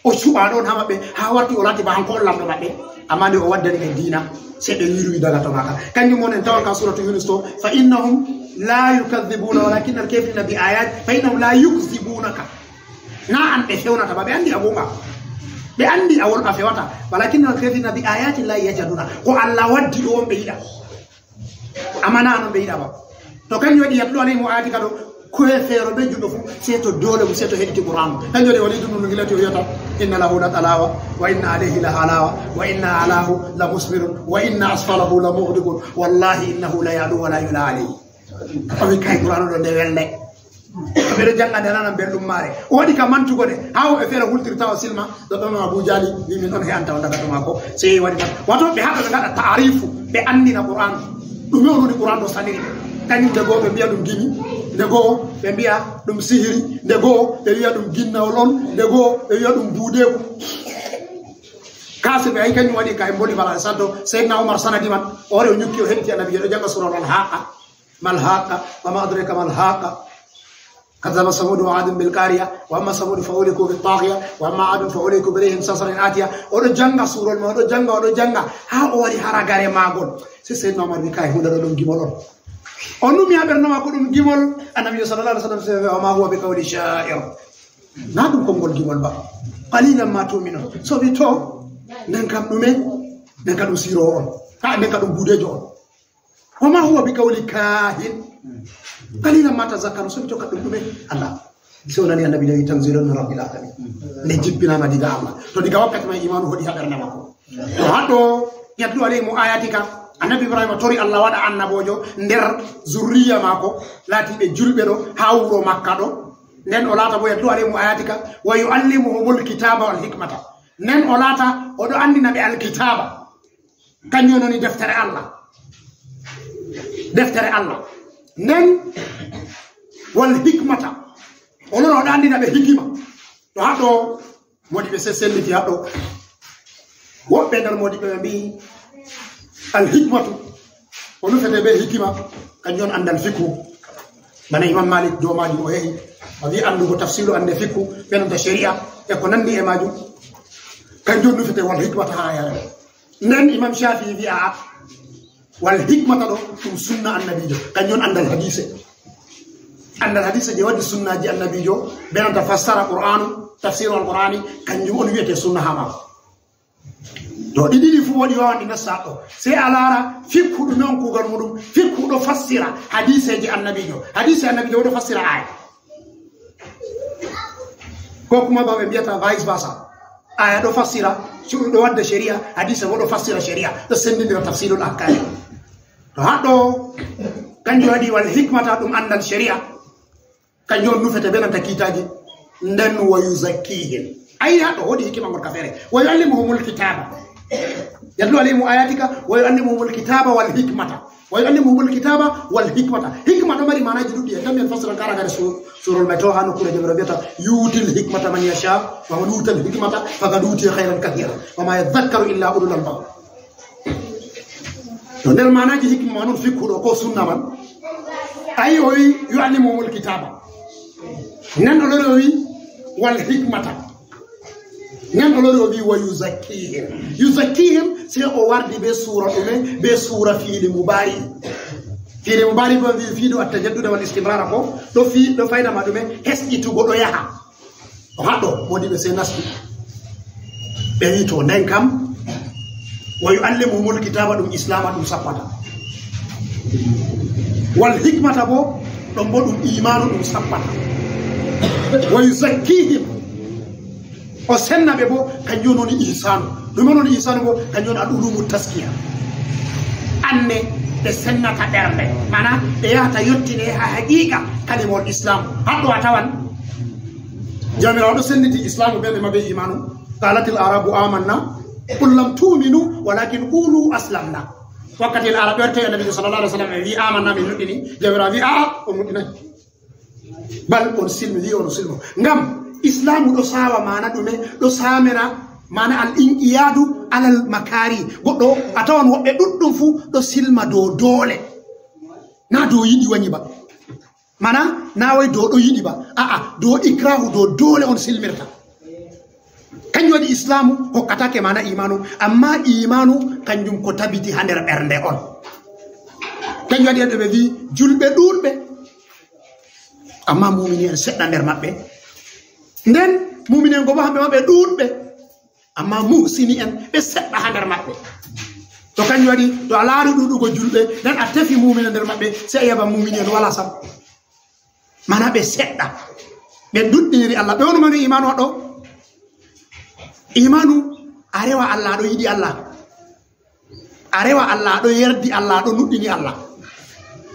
O cuɓaaɗo on ha maɓɓe, ha warti o laati ba hanko on lamɗo maɓɓe. Amma nde o waddani ɓe diina, sey ɓe wirwi daga to maaka. Kanjum on en tawan ka suratu Yunus to, "Fa innahum la yukadhibuna walakinna al-kafirina bi ayat, fa innahum la yukdhibunaka." Na an ɓe fewnata ba, ɓe andi a gonga. Ɓe andi a wol a fewata. "Walakinna al-kafirina bi ayati la yajhaduna." Ko Allah waddi ɗo on ɓe yiɗa. Amma na non ɓe yiɗa ba. To kanjum waɗi yatlu alayhim ayatika ɗo, ko e feero be juɗɗo fu, sey to doole mum, sey to heɗiti Qur'aanu. Kanjum waɗi Waliidu ibn Mughirati o wiyata, "Inna lahu la talawa, wa inna alayhi la halawa, wa inna alahu la musmirun, wa inna asfalahu la mughdiqun, wallahi innahu la ya'lu wa la yu'la alayhi." O wi kay Qur'aanu ɗo nde welde. Ɓe ɗo janga nde nanan belɗum maare. O waɗi ka mantugo nde. Haa woɓɓe feere hultirta o silma. Ɗo ɗon Abu Jahli wi min ɗon he'anta on daga to maako. Sey waɗi tan. Wato ɓe haɗa ɓe ngaɗa taarifu. Ɓe andina Qur'an. Ɗume on woni Qur'an ɗo saniri ɓe. Kañum nde goo ɓe mbiya ɗum gimi. Nde goo ɓe mbiya ɗum sihiri. Nde goo ɓe wiya ɗum ginnawol on. Nde goo ɓe wiya ɗum buudeeku. Kaase ɓe ay kañum waɗi ka e mboli bala e santo. Seydina Umar sanadi man. O wari o ñukki o heɗiti annabi ɗo janga suura Al-Haqqa. ما الهاقة وما أدراك ما الهاقة. كذب ثمود وعاد بالقارعة وأما ثمود فأهلكوا بالطاغية وأما عاد فأهلكوا بريح صرصر عاتية. Oɗo janga suurol ma, oɗo janga, oɗo janga. Haa o wari haragare maagol. Sey Seydina Omar wi, "Kay, huunde ɗo ɗum gimol on." O numi haa ɓernde maako ɗum gimol. Annabi sallallahu alaihi wasallam sey, "وما هو بقول شاعر." Na ɗum konngol gimol ba. "قليلا ما تؤمنون." So wi to, nden kam ɗume? Nden kam ɗum siiroowo on. Ha, nden kam ɗum buudeejo on. "وما هو بقول كاهن. قليلا ما تذكرون." So wi to ka ɗum ɗume? Allah. Sey o nani annabi jawi, "تنزيل من رب العالمين." Nde jippinama diga Allah. To diga wakkati man imaanu hoɗi haa ɓernde maako. To haɗo yatlu alayhim ayatika. Annabi Ibrahima tori Allah waɗa annaboojo nder zurriya maako. Laati ɓe julɓe ɗo haa wuro Makka ɗo. Nden o laata bo yatlu alayhim ayatika. "ويعلمهم الكتاب والحكمة." Nden o laata oɗo andina ɓe alkitaaba. Kanjum woni deftere Allah. Deftere Allah. Nden wal hikmata. O loro o ɗo andina ɓe hikima. To haɗo modi ɓe seselliti haɗo. Woɓɓe nder modi ɓe mbi'i al hikmatu. O nufete be hikima. Kanjum on andal fiqhu. Bana Imam Malik do majum o yehi. O wi andugo tafsiru ande fiqhu. Ɓe nanta shari'a. E ko nandi e majum. Kanjum on nufete wal hikmata ha yare. Nden Imam Shafi'i wi'a, wal hikmata ɗo, ɗum sunna annabiijo. Kanjum on andal hadise. Andal hadise je waddi sunnaaji annabiijo, be nanta fassara Qur'aanu, tafsiru al-Qur'aani, kanjum on wi'ete sunna ha maako. To ɗi ɗiɗi fu waɗi wawan ɗi nassa ɗo. Sey a laara fiqhu ɗume on kuugal muɗum. Fiqhu ɗo fassira hadiseeji annabiijo. Hadise annabiijo ɗo fassira aaya. Ko kuma ba ɓe mbiyata vice versa. Aya ɗo fassira, ɗo wadda shari'a, hadisa bo ɗo fassira shari'a, ɗo sendindira tafsilul ahkam. To haɗo, kanjum waɗi wal hikmata ɗum andal shari'a, kanjum on nufete be nanta kiitaaji, nden wa yuzakkihim. Ayi haɗo, woodi hikima ngol ka feere. Wa yuallimuhumul kitaba. Yatlu alayhim ayatika, wa yuallimuhumul kitaba wal hikmata. Wa yuallimuhumul kitaba wal hikmata. Hikma ɗo mari maanaaji ɗuɗɗi. En tammi en fassiran kala ngare su-, surol mai to ha nokkuure Jawmiraawo mbiyata, "Yu'til hikmata man yasha, wa man yu'tal hikmata faqad utiya khayran kathira, wa ma yadhakkaru illa ulul albab." To nder maanaaji hikma man on fikkuɗo ko sunna man. Ayi o wi, "Yuallimuhumul kitaba." Nan o lori o wi, "Wal hikmata." Nden o lori o wi wa yuzakkihim. Yuzakkihim, sey o wardi be suura ɗume? Be suura fiili mubari. Fiili mubari bo wi fiilu attajadduda wal istimrara ko ɗo fi-, ɗo fayda ma ɗume? Hesɗitugo ɗo yaha. O haɗo, modi ɓe sey nasti. Ɓe wi to nden kam, wa yuallimuhumul kitaba ɗum islama ɗum sappata. Wal hikmata bo, ɗon bo ɗum imanu ɗum sappata. Wa yuzakkihim, o senna ɓe bo, kanjum woni ihsanu. Ɗum woni ihsanu bo, kanjum woni al ulumu taskiya. Anne ɓe sennata ɓernde, mana ɓe yahata yottine ha haqiqa kalimol islam. Haɗo a tawan Jawmiraawo ɗo sennditi islaamu bee ɓe maɓɓe iimaanu. Qaalatil aarabu aamanna, qul lam tu'minu, walakin qulu aslamna. Wakkati el aaraɓe wari tawi annabiijo sallallahu alaihi wasallam ɓe wi aamanna, min nuɗɗini. Jawmiraawo wi a'a, on nuɗɗinay. Bal on silmi, wi on silmo. Ngam islaamu ɗo saawa maana ɗume? Ɗo saamina maana al inqiyaadu alal makaari. Goɗɗo a tawan woɓɓe ɗuɗɗum fuu ɗo silma dow doole. Na dow yiɗi waŋi ba. Mana na wai dow ɗo yiɗi ba, a'a, dow ikrahu, dow doole on silmirta. Kanjum waɗi islaamu hokkatake mana iimaanu, amma iimaanu kanjum ko tabiti haa nder ɓernde on. Kanjum waɗi ɓe wi julɓe ɗuuɗɓe, amma mumini en seɗɗa nder maɓɓe. Nden mumini en go bo hamɓe maɓɓe ɗuuɗɓe, amma muhsini en ɓe seɗɗa haa nder maɓɓe. To kanjum waɗi, to a laari ɗuuɗugo julɓe, nden a tefi mumina nder maɓɓe, sey a yaba mumini en wala sam. Mana ɓe seɗɗa. Ɓe duɗɗiniri Allah. Ɓe woni manu iimaanu waɗɗo. Iimaanu, a rewa Allah, aɗo yiɗi Allah. A rewa Allah, aɗo yerdi Allah, aɗo nuɗɗini Allah.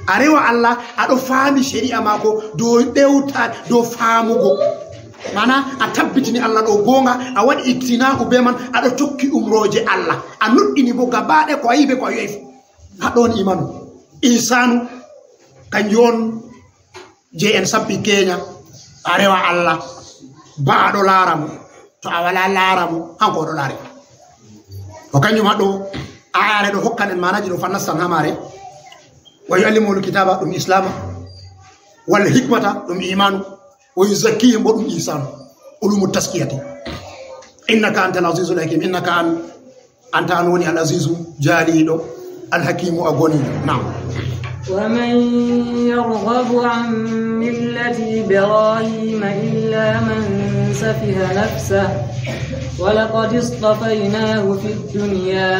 A rewa Allah, aɗo faami shari'a maako dow ɗewta, dow faamugo. Mana a tabbitini Allah ɗo goonga, a waɗi iktina'u be man, aɗo tokki umrooje Allah. A nuɗɗini bo gabaɗe ko a yi be ko a yo'i fu. Haɗɗo on iimaanu. Ihsaanu, kanjum on je en sappi keenya, a rewa Allah, ba aɗo laara mo. To a wala laara mo, hanko o ɗo laare. O kanjum haɗɗo, ayaare ɗo hokkan en maanaji ɗo fa nastan haa maare. Wa yuallimul kitaba ɗum islaama, wal hikmata ɗum iimaanu, wa yuzakkihim bo ɗum ihsaanu. Ulumu taskiyati. Innaka antal azizul hakim, innaka an-, anta an woni al azizu, jaaliiɗo, al hakimu, a goniiɗo. Naam. ومن يرغب عن ملة إبراهيم إلا من سفه نفسه ولقد اصطفيناه في الدنيا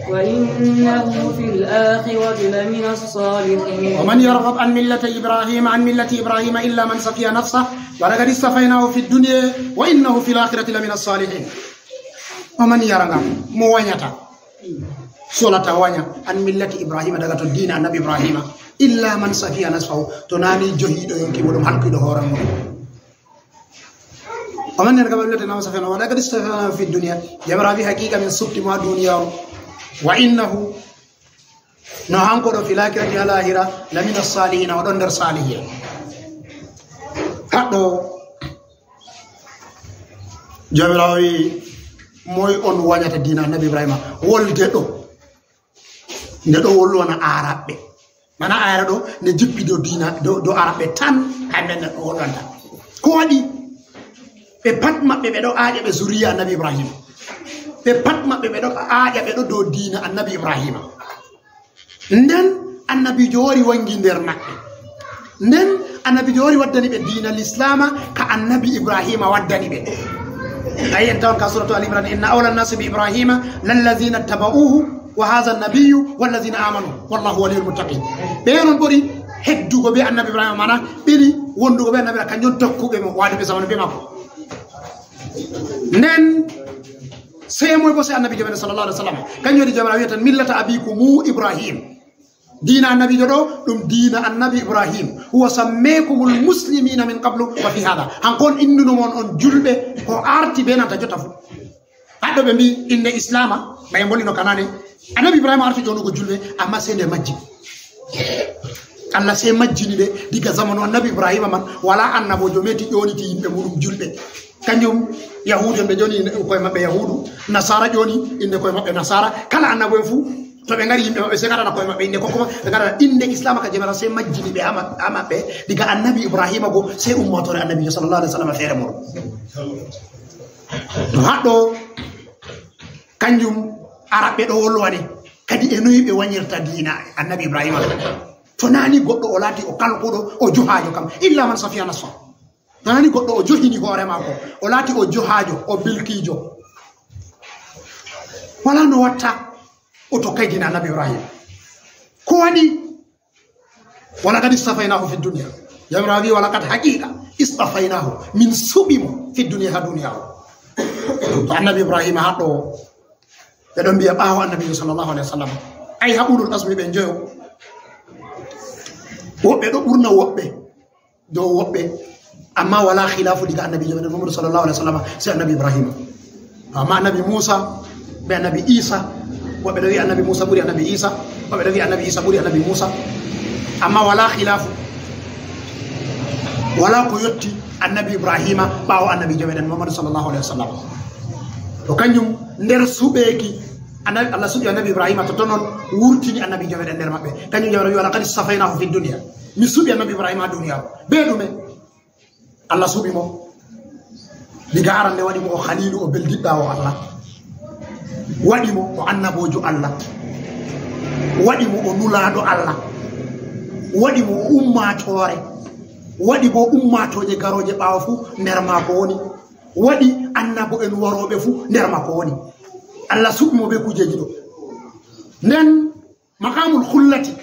وإنه في الآخرة لمن الصالحين. ومن يرغب عن ملة إبراهيم، عن ملة إبراهيم إلا من سفه نفسه ولقد اصطفيناه في الدنيا وإنه في الآخرة لمن الصالحين. Wa man yarghabu, mo wanyata, solata wanya, an millati Ibrahima, daga to diina annabi Ibrahima, illa man safiha nasfahu, to nani johiiɗo yonki muɗum, halkiiɗo hoore mum. Wa man yarghabu an millati Ibrahima safiha, wa laqad istafainahu fi dunya, Jawmiraawo wi haqiqa min suɓti mo ha duniyaaru, wa innahu, no hanko ɗo, fil akhirati, ha lahira, lamina salihina, o ɗon nder salihin. Haɗɗo Jawmiraawo wi, moy on wanyata diina annabi Ibrahima? Wolde ɗo, nde ɗo wolwana Araɓɓe. Mana ayara ɗo, nde jippi dow diina, dow, dow Araɓɓe tan, hay men ɗo wolwanta. Ko waɗi? Ɓe pat maɓɓe ɓe ɗo aaƴa ɓe zuriya annabi Ibrahima. Ɓe pat maɓɓe ɓe ɗo aaƴa ɓe ɗo dow diina annabi Ibrahima. Nden annabiijo wari wangi nder maɓɓe. Nden annabiijo wari waddani ɓe diina lislaama ka annabi Ibrahima waddani ɓe. Ayi en tawan ka suratu Ali Imran, "Inna awla nnasi bi Ibrahima lallazina taba'uhu wa hadha nabiyyu wallazina amanu wallahu waliyul muttaqin." Ɓe non ɓuri heddugo be annabi Ibrahima, mana ɓuri wondugo be annabi Ibrahima, kanjum tokkuɓe mo, waɗuɓe zamanu be makko. Nden sey moy bo sey annabiijo men sallallahu alaihi wasallam. Kanjum woni Jawmiraawo wi'ata, "Millata abikumu Ibrahim." Diina annabiijo ɗo, ɗum diina annabi Ibrahim. "Huwa sammekumul muslimina min qablu wa fi hada." Hanko on innuno mon on julɓe ko arti be nanta jotta fu. Haɗɗo ɓe mbi inde Islaama, ɓe mbolino kanane. Annabi Ibrahima arti jonugo julɓe, amma sey nde majji. Allah sey majjini ɓe diga zamanu annabi Ibrahima man, wala annaboojo meti ƴoniti yimɓe muɗum julɓe. Kanjum Yahudu en ɓe ƴoni inde koye maɓɓe Yahudu, Nasara ƴoni inde koye maɓɓe Nasara. Kala annabo en fu, to ɓe ngari yimɓe maɓɓe sey ngarana koye maɓɓe inde, ko kuma ɓe ngarana inde Islaama ka Jawmiraawo sey majjini ɓe ha ma-, ha maɓɓe diga annabi Ibrahima go sey ummatore annabiijo sallallahu alaihi wasallam feere muɗum. To haɗɗo, kanjum Araɓɓe ɗo wolwane. Kadi e noyi ɓe wanyirta diina Annabi Ibrahima. To nani goɗɗo o laati o kalkuɗo, o johaajo kam, illa man safiya nafsa. To nani goɗɗo o johini hoore maako, o laati o johaajo, o bilkiijo. Wala no watta o tokkay diina Annabi Ibrahima. Ko waɗi? Walaqad istafaynahu fi dunya. Jawmiraawo wi'i, walaqad, haqiiqa, istafaynahu, min suɓi mo fi dunya, ha duniyaaru. To Annabi Ibrahima haɗɗo, ɓe ɗon mbiya ɓaawo Annabiijo sallallahu alaihi wasallam. Ay ha ulul azmi ɓe njoyo. Woɓɓe ɗo ɓurna woɓɓe dow woɓɓe. Amma wala khilaafu diga Annabiijo meɗen Muhammadu sallallahu alaihi wasallam, sai Annabi Ibrahima. To amma Annabi Musa be Annabi Isa, woɓɓe ɗo wi'a Annabi Musa ɓuri Annabi Isa, woɓɓe ɗo wi'a Annabi Isa ɓuri Annabi Musa. Amma wala khilaafu. Wala ko yotti Annabi Ibrahima ɓaawo Annabiijo meɗen Muhammadu sallallahu alaihi wasallam. To kanjum nder suɓeeki Annabi, Allah suɓi Annabi Ibrahima to tonon wurtini Annabiijo meɗen nder maɓɓe. Kanjum Jawmiraawo wi'i, walaqad istafaynahu fi dunya. Mi suɓi Annabi Ibrahima ha duniyaaru. Be ɗume? Allah suɓi mo. Diga arande waɗi mo o Khalilu, o beldiɗɗaawo Allah. Waɗi mo o annaboojo Allah. Waɗi mo o nulaaɗo Allah. Waɗi mo o ummaatoore. Waɗi bo ummaatooje garooje ɓaawo fu nder maako woni. Waɗi annabo'en warooɓe fu nder maako woni. Allah suɓi mo be kujeeji ɗo. Nden maqamul khullati,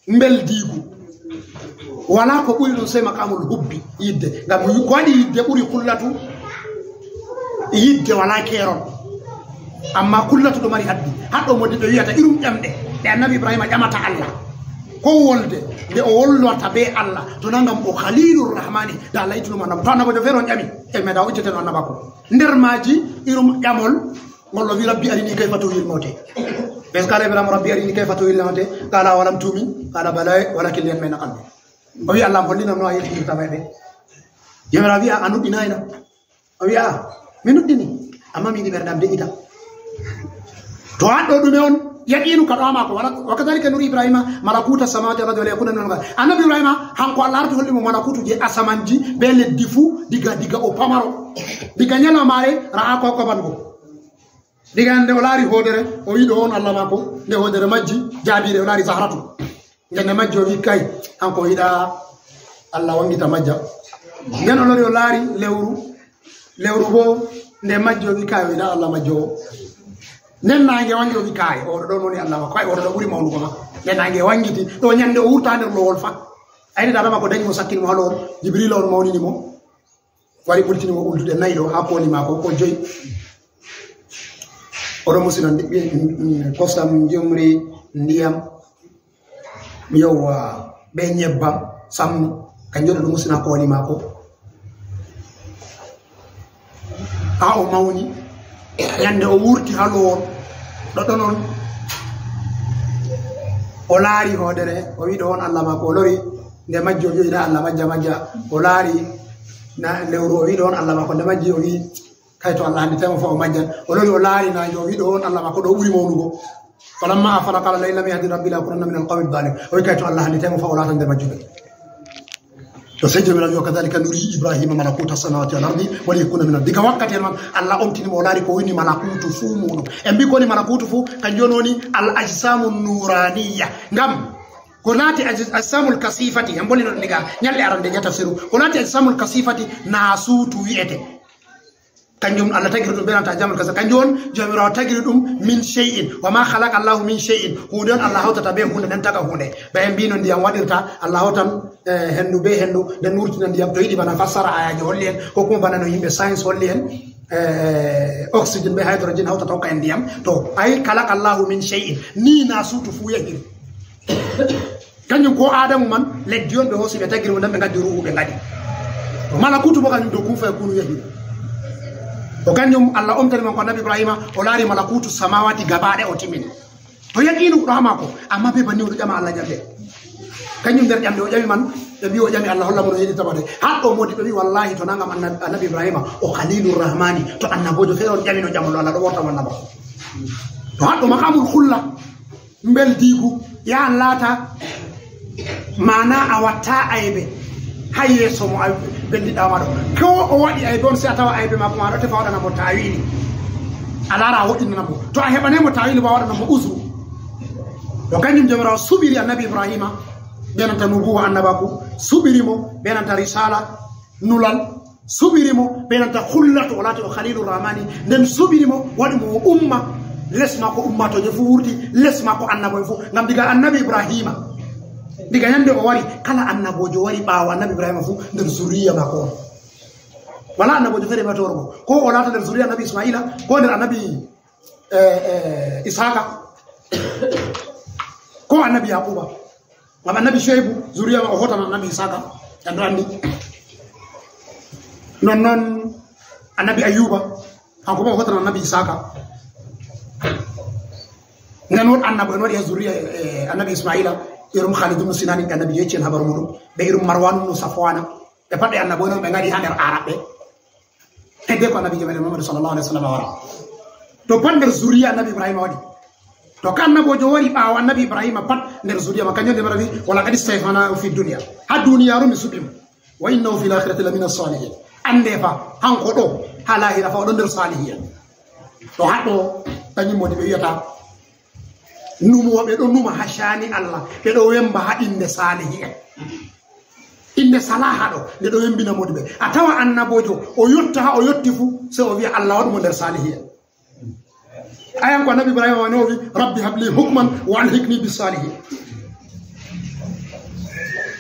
mbeldiigu. Wala ko ɓuri ɗum sai maqamul hubbi, yidde. Ngam ko waɗi yidde ɓuri kullatu, yidde wala keerol. Amma kullatu ɗo mari haddi. Haɗɗo mo de ɓe wi'ata irum ƴamɗe ɗe Annabi Ibrahima ƴamata Allah. Ko wolde nde o wolwata be Allah. To na ngam o Khalilur Rahmani, da Allah ittuno mo annaba. To annabajo feere on ƴami, e me da o ittete no annabako. Nder maaji irum ƴamol, ngol o wi, "Rabbi arini kayfa tuhyil mawta." Wa iz qala Ibrahim, "Rabbi arini kayfa tuhyil mawta." Qala, "Awalam tu'min?" Qala, "Bala, walakin liyatma'inna qalbi." O wi, "Allah am, hollinam no a yiltinirta ɓe." Jawmiraawo wi'a, "A nuɗɗinaay na?" O wi'a, "Mi nuɗɗini, amma mi yiɗi ɓernde am de'ita." To haɗɗo ɗume on yaqinu ka ɗo maako, wala, "Wa kadhalika nuri Ibrahima malakuta samawati wal ardi wa liyakuna minal muqinin." Annabi Ibrahima, hanko Allah arti holli mo malakutu je asamanji be leddi fu, diga, diga o pamaro. Diga nyalawmaare, ra'a kawkaban go. Diga nde o laari hoodere, o wi'i ɗo on Allah maako. Nde hoodere majji, jaabiire o laari Zahratu. Nde nde majji o wi'i kay, hanko o yiɗa Allah wangita majja. Nden o lori o laari lewru, lewru bo nde majji o wi'i kay, o yiɗa Allah majjo o. Nden naange wangi o wi'i kay, oɗo ɗo woni Allah maako, kay oɗo ɗo ɓuri mawnugo ma. Nden naange wangiti, ɗo nyande o wurta nder lowol fa. Ayni dada maako dañi mo sakkini mo ha lowol, Jibril on mawnini mo. Wari ɓultini mo ɓulduɗe nayi ɗo ha kooli maako, ko joyi. Oɗo musina ndi-, mm, mm, kosam, njumri, ndiyam, yowwa, be nyebbam, samnu, kanjum ɗo musina kooli maako. Ha o mawni, nyande o wurti ha lowol, ɗoɗɗon on o laari hoodere, o wi'i ɗo on Allah maako, o lori nde majji, o wi'i na Allah majja majja, o laari na lewru, o wi'i ɗo on Allah maako, nde majji o wi'i, "Kay to Allah, hande temo fa o majjan." O lori o laari naange, o wi'i ɗo on Allah maako, ɗo ɓuri mawnugo. Falamma afala qala, "La in lam yahdi rabbi la akunanna minal qawmi dhalin." O wi'i, "Kay to Allah, hande temo fa o laata nder majjuɓe." To sai Jawmiraawo wi'i, "Wa kadhalika nuri Ibrahima malakuta samawati wal ardi wa liyakuna minal." Diga wakkati man, Allah omtini mo, o laari ko woni malakutu fu muɗum. En mbi ko woni malakutu fu, kanjum woni al ajsamu nuraniya. Ngam ko laati aj-, ajsamul kasifati, en bolino ɗum diga nyalɗe arande nder tafsiru. Ko laati ajsamul kasifati, naasuutu wi'ete. Kanjum Allah tagiri ɗum be nanta ajsamul kasifati. Kanjum on Jawmiraawo tagiri ɗum min shay'in. Wa ma khalaqa Allahu min shay'in. Huunde on Allah hawtata be huunde, nden taga huunde. Ba en mbino ndiyam waɗirta, Allah hawtan, eh, hendu be hendu, nden wurtina ndiyam. To yiɗi bana fassara ayaji holli en, ko kuma bana no yimɓe science holli en, eh, oxygen be hydrogen hawtata hokka en ndiyam. To, ay, khalaqa Allahu min shay'in. Ni naasuutu fu yahiri. Kanjum ko Adamu man, leddi on ɓe hoosi, ɓe tagiri mo, nden ɓe ngaddi ruuhu, ɓe ngadi. To malakutu bo kanjum dow kun fayakunu yahi. To kanjum Allah omtani man ko Annabi Ibrahima, o laari malakutu samawati gaba ɗaya, o timmini. To yaqinu ɗo ha maako, amma be banni o ɗo ƴama Allah ƴamɗe. Kanjum nder ƴamɗe o ƴami man, ɓe mbi o ƴami Allah holla mo no yeɗi tamade. Haɗɗo modi ɓe mbi wallahi to nangam Annabi, Annabi Ibrahima, o Khalilur Rahmani, to annabojo feere on ƴami no ƴamol Allah ɗo worta mo annaba. To haɗɗo maqamul khulla. Mbeldiigu, yahan laata, maana a watta aybe. Hay yeeso mo ay bendiɗa ma ɗo. Ko o waɗi aybe on, si a tawa aybe maako ma ɗo, tefa waɗana mo tawili. A laara a woɗɗinana mo. To a heɓanay mo tawili ba, waɗana mo usru. To kanjum Jawmiraawo suɓiri Annabi Ibrahima, ɓe nanta nubuwa, annabaku, suɓiri mo ɓe nanta risala, nulal, suɓiri mo ɓe nanta khullatu, o laati o Khalilu Rahmani, nden suɓiri mo, waɗi mo o umma, les maako ummatooje fu wurti, les maako annabo'en fu, ngam diga Annabi Ibrahima, diga nyande o wari, kala annaboojo wari ɓaawo Annabi Ibrahima fu, nder zuriya maako on. Wala annaboojo feere ba toro mo. Ko o laata nder zuriya Annabi Ismaila, ko nder Annabi, eh, eh, Isaka, ko Annabi Yaquba. Ngam Annabi Shuaibu, zuriya ma o hotana Annabi Isaka, en ɗo andi. Non non Annabi Ayuba, kanko ma o hotana Annabi Isaka. Nden won annabo en waɗi ha zuriya, eh, Annabi Ismaila, irum Khalid ibn Sinan, ɓe Annabi yecci en habaru muɗum, ɓe irum Marwan ibn Safwana, ɓe pat ɓe annabo en on ɓe ngari ha nder Araɓɓe. Hedde ko Annabi Jabal Muhammad sallallahu alaihi wasallam wara. To pat nder zuriya Annabi Ibrahima waɗi. To ka annaboojo wari ɓaawo Annabi Ibrahima pat nder zuriya ma, kanjum Jabal wi, "Wa laqad istafaynahu fi dunya." Ha duniyaaru mi suɓi mo. "Wa innahu fil akhirati lamina salihin." Ande fa, hanko ɗo, ha lahira fa o ɗon nder salihi'en. To haɗo, kanjum woni ɓe wiyata, numooɓe ɗo numa ha shani Allah, ɓe ɗo wemba ha inde salihi'en. Inde salaha ɗo, nde ɗo wembina modi ɓe. A tawa annaboojo, o yotta ha o yotti fu, sai o wiya Allah waɗu mo nder salihi'en. Ayan ko Annabi Ibrahima wani o wi, "Rabbi habli hukman wa alhiqni bis salihin."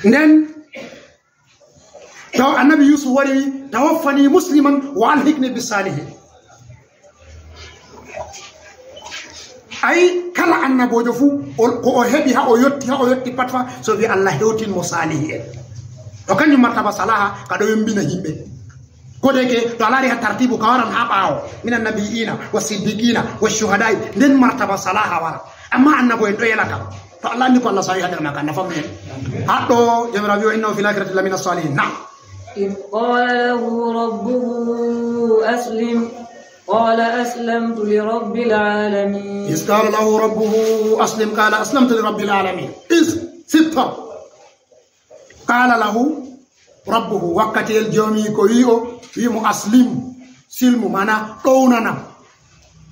Nden, taw Annabi Yusuf wari wi, "Tawaffani musliman wa alhiqni bis salihin." Ay, kala annaboojo fu, o, ko o heɓi ha o yotti, ha o yotti pat fa, so wi Allah hewtin mo salihi'en. To kanjum martaba salaha, ka ɗo wembina yimɓe. Ko de ke, to a laari ha tartibu ka waran ha ɓaawo, minan nabiyina, wa siddiqina, wa shuhada'i, nden martaba salaha wara. Amma annabo en ɗo yela kam. To Allah andi ko Allah sawi ha nder maka, nafa men. Haɗɗo, Jawmiraawo wi, "Wa innahu fil akhirati lamina salihin." Na'am. إذ قال له ربه أسلم، قال أسلمت لرب العالمين. إذ قال له ربه أسلم، قال أسلمت لرب العالمين. Is, sitta. Qala lahu rabbuhu, wakkati el joomi ko wi o, wi mo, "Aslim, silmu," mana ɗownana.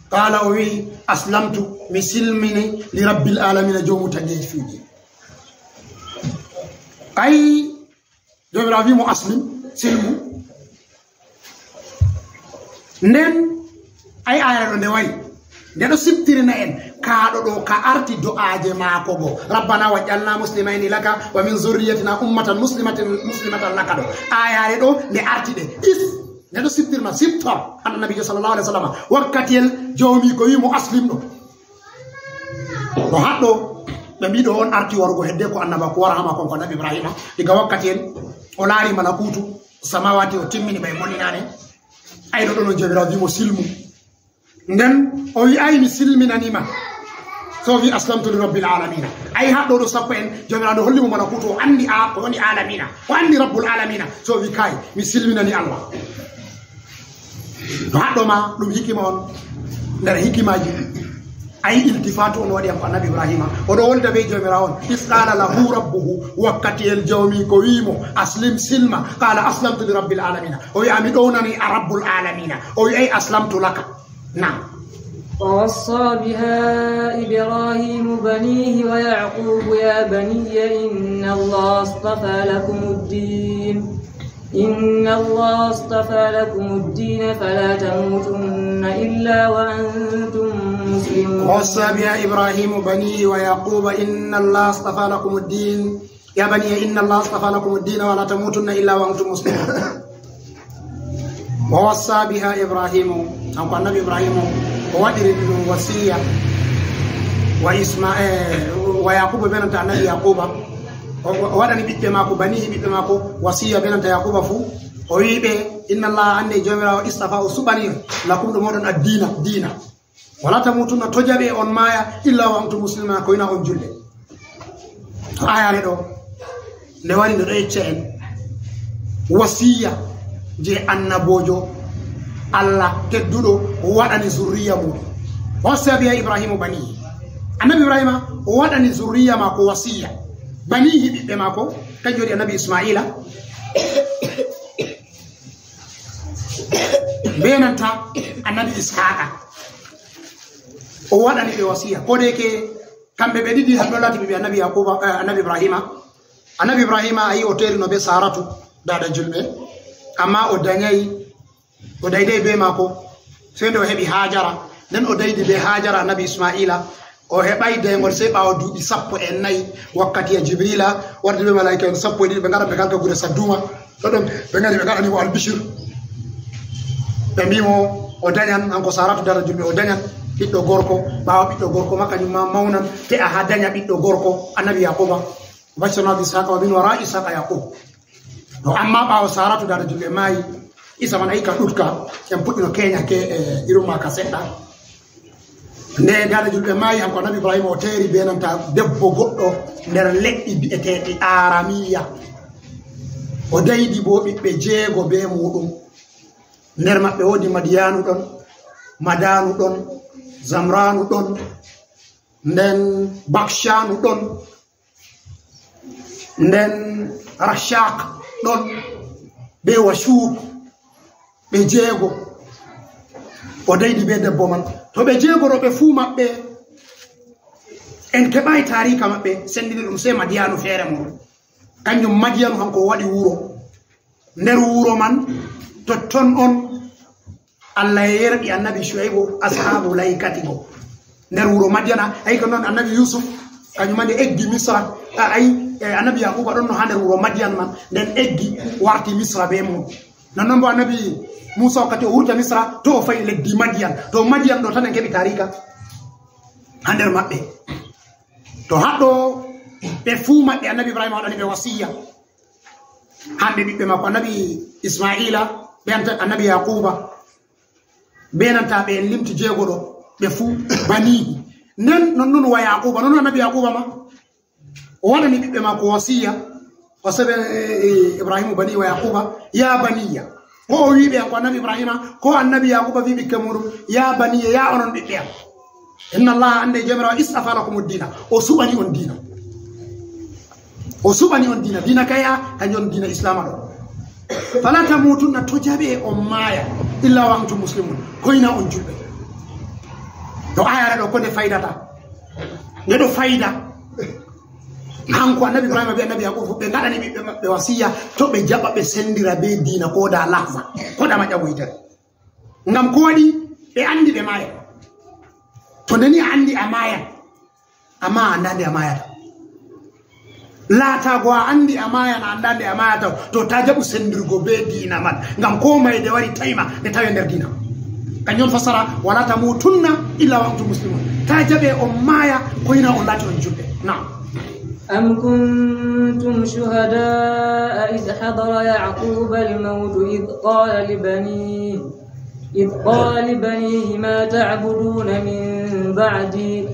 Qala, o wi, "Aslamtu, mi silmini li rabbil alamina, joomu tageefiiji." Ay, Joomiraawo wi mo, "Aslim, silmu." Nden, ay, aya ɗo nde wari, nde ɗo siftirina en, kaaɗo ɗo ka arti do'aaje maako go, "Rabbana waj'alna muslimayni laka wa min zurriyatina ummatan muslimatin, muslimatan laka" ɗo. Ayaare ɗo nde arti ɗe. Is, nde ɗo siftirna, siftor, Annabiijo sallallahu alaihi wasallam, wakkati el joomi ko wi mo, "Aslim" ɗo. No haɗɗo, ɓe mbiɗo on arti warugo hedde ko annaba ko wara hama kon ko Annabi Ibrahima, diga wakkati en o laari malakutu samawati, o timmini ɓay moninaane. Ay, ɗo ɗon on Joomiraawo wi mo, "Silmu." Nden o wi, "Ay, mi silminanima." So wi, "Aslamtu li rabbil alamina." Ay, haɗɗo ɗo sappo en, Joomiraawo holli mo malakutu, o andi a, o woni alamina, o andi rabbul alamina. So wi, "Kay, mi silminani Allah." No haɗɗo ma, ɗum hikima on nder hikimaaji. Ay, iltifatu on waɗi am ko Annabi Ibrahima. O ɗo wolda be Joomiraawo on. "Is qala lahu rabbuhu," wakkati el joomi ko wi mo, "Aslim, silma." "Qala aslamtu li rabbil alamina." O wi, "Ami ɗownani a rabbul alamina." O wi, "Ay, aslamtu laka." Naam. ووصى بها إبراهيم بنيه ويعقوب يا بني إن الله اصطفى لكم الدين إن الله اصطفى لكم الدين فلا تموتن إلا وأنتم مسلمون. ووصى بها إبراهيم بنيه ويعقوب إن الله اصطفى لكم الدين، يا بني إن الله اصطفى لكم الدين ولا تموتن إلا وأنتم مسلمون. ووصى بها إبراهيم، kanko Annabi Ibrahima, o waɗiri ɗum wasiya, wa Isma-, eh, wa Yaquba, ɓe nanta Annabi Yaquba. O, o waɗani ɓiɓɓe maako, banihi, ɓiɓɓe maako, wasiya, ɓe nanta Yaquba fu. O wi'i ɓe, "Inna Allah, annde Joomiraawo, istafa, o suɓani lakum, ɗo mooɗon, addiina, diina. Wala tamutunna, to jaɓe on maaya, illa wa antum muslimuna, ko ina on julɓe." To ayaare ɗo, nde wari, nde ɗo yecca en wasiya je annaboojo Allah tedduɗo waɗani zurriya mum. Wasiya biha Ibrahimu banihi. Annabi Ibrahima o waɗani zurriya maako wasiya. Banihi, ɓiɓɓe maako, kanjum woni Annabi Ismaila, Be nanta annabi Ishaqa, o waɗani ɓe wasiya. Ko de ke kamɓe ɓe ɗiɗi, hamɓe laati ɓiɓɓe annabi Yaquba, eh, annabi Ibrahima. Annabi Ibrahima, a yi o terino be Saratu, dada julɓe, amma o dañay, o dayday be maako. Sey nde o heɓi Hajara, nden o daydi be Hajara, annabi Ismaila. O heɓay daygol sey ɓaawo duuɓi sappo e nayi, wakkati e Jibrila wardi be malaika en sappo e ɗiɗi, ɓe ngara ɓe ngalta gure Sadduma. Toɗon ɓe ngari ɓe ngaɗani mo albishir. Ɓe mbi mo o dañan, hanko Saratu dara julɓe, o dañan ɓiɗɗo gorko. Ɓaawo ɓiɗɗo gorko ma, kañum ma mawnan, te'a ha daña ɓiɗɗo gorko, annabi Yaquba. Bashsharna bi Ishaqa wa min wara Ishaqa Yaqub. To amma ɓaawo Saratu dara julɓe maayi, Isa man ayi ka ɗutka, en puɗɗino keña ke, eh, irum ma ka seɗɗa. Nde dada julɓe maayi, hanko annabi Ibrahima o teeri be nanta debbo goɗɗo nder leɗɗi bi'eteeɗi Aramiya. O daydi bo ɓiɓɓe jeego be muɗum. Nder maɓɓe woodi Madiyanu ɗon, Madanu ɗon, Zamranu ɗon, nden Bakshanu ɗon, nden Rashak ɗon, be Washuk, ɓe jeego. O daydi be debbo man. To ɓe jeego ɗo, ɓe fuu maɓɓe, en keɓaay taarika maɓɓe, sendini ɗum sey Madiyanu feere mum. Kanjum Madiyanu hanko o waɗi wuro. Nder wuro man, totton on Allah yerɓi annabi Shu'aibu, ashabu laikati go. Nder wuro Madiyana, ay ko non annabi Yusuf, kañum ma nde eggi Misra, a, ay, e, annabi Yaquba ɗon no ha nder wuro Madiyan man, nden eggi warti Misra be mum. Non non bo annabi Musa wakkati o wurta Misra, to o fayi leddi Madiyan. To Madiyan ɗo tan en keɓi taarika ha nder maɓɓe. To haɗɗo ɓe fuu maɓɓe annabi Ibrahima waɗani ɓe wasiya. Hamɓe ɓiɓɓe makko, annabi Ismaila, ɓe anta-, annabi Yaquba, be nanta ɓe en limti jeego ɗo, ɓe fuu banihi. Nden non non wa Yaquba, non non annabi Yaquba ma, o waɗani ɓiɓɓe makko wasiya, wasiya be, eh, Ibrahima bani wa Yaquba, ya baniya. Ko o wi'i ɓe, ko annabi Ibrahima, ko annabi Yaquba wi'i ɓikke muɗum, ya baniya, ya onon ɓiɓɓe am. Inna Allah, annde Joomiraaɗo, istafa lakumu dina. O suɓani on diina. O suɓani on diina. Diina kaya, kanjum on diina Islaama ɗo. Fala tamutunna, to jaɓe on maaya, illa wa antum muslimun. Ko ina on julɓe. To ayare ɗo, ko nde faydata. Nde ɗo fayda. Hanko annabi Ibrahima be annabi Yaquba ɓe ngaɗani ɓiɓɓe maɓɓe wasiya, to ɓe jaɓa ɓe sendira be diina ko da lahza. Ko da maƴƴa mo yitere. Ngam ko waɗi ɓe anndi ɓe maaya. To nde ni a anndi a maayan, amma a anndaa nde a maayata. Laataago a anndi a maayan, a anndaa nde a maayata, to taa jaɓu senndirgo bee diina man. Ngam koo mayde wari tayma nde tawe nder diina. Kanjum on fassara, "Wala tamutunna illa wa antum muslimun." Taa jaɓe on maaya, ko ina on laati on julɓe. Naam. أم كنتم شهداء إذ حضر يعقوب الموت إذ قال لبنيه إذ قال لبنيه ما تعبدون من بعدي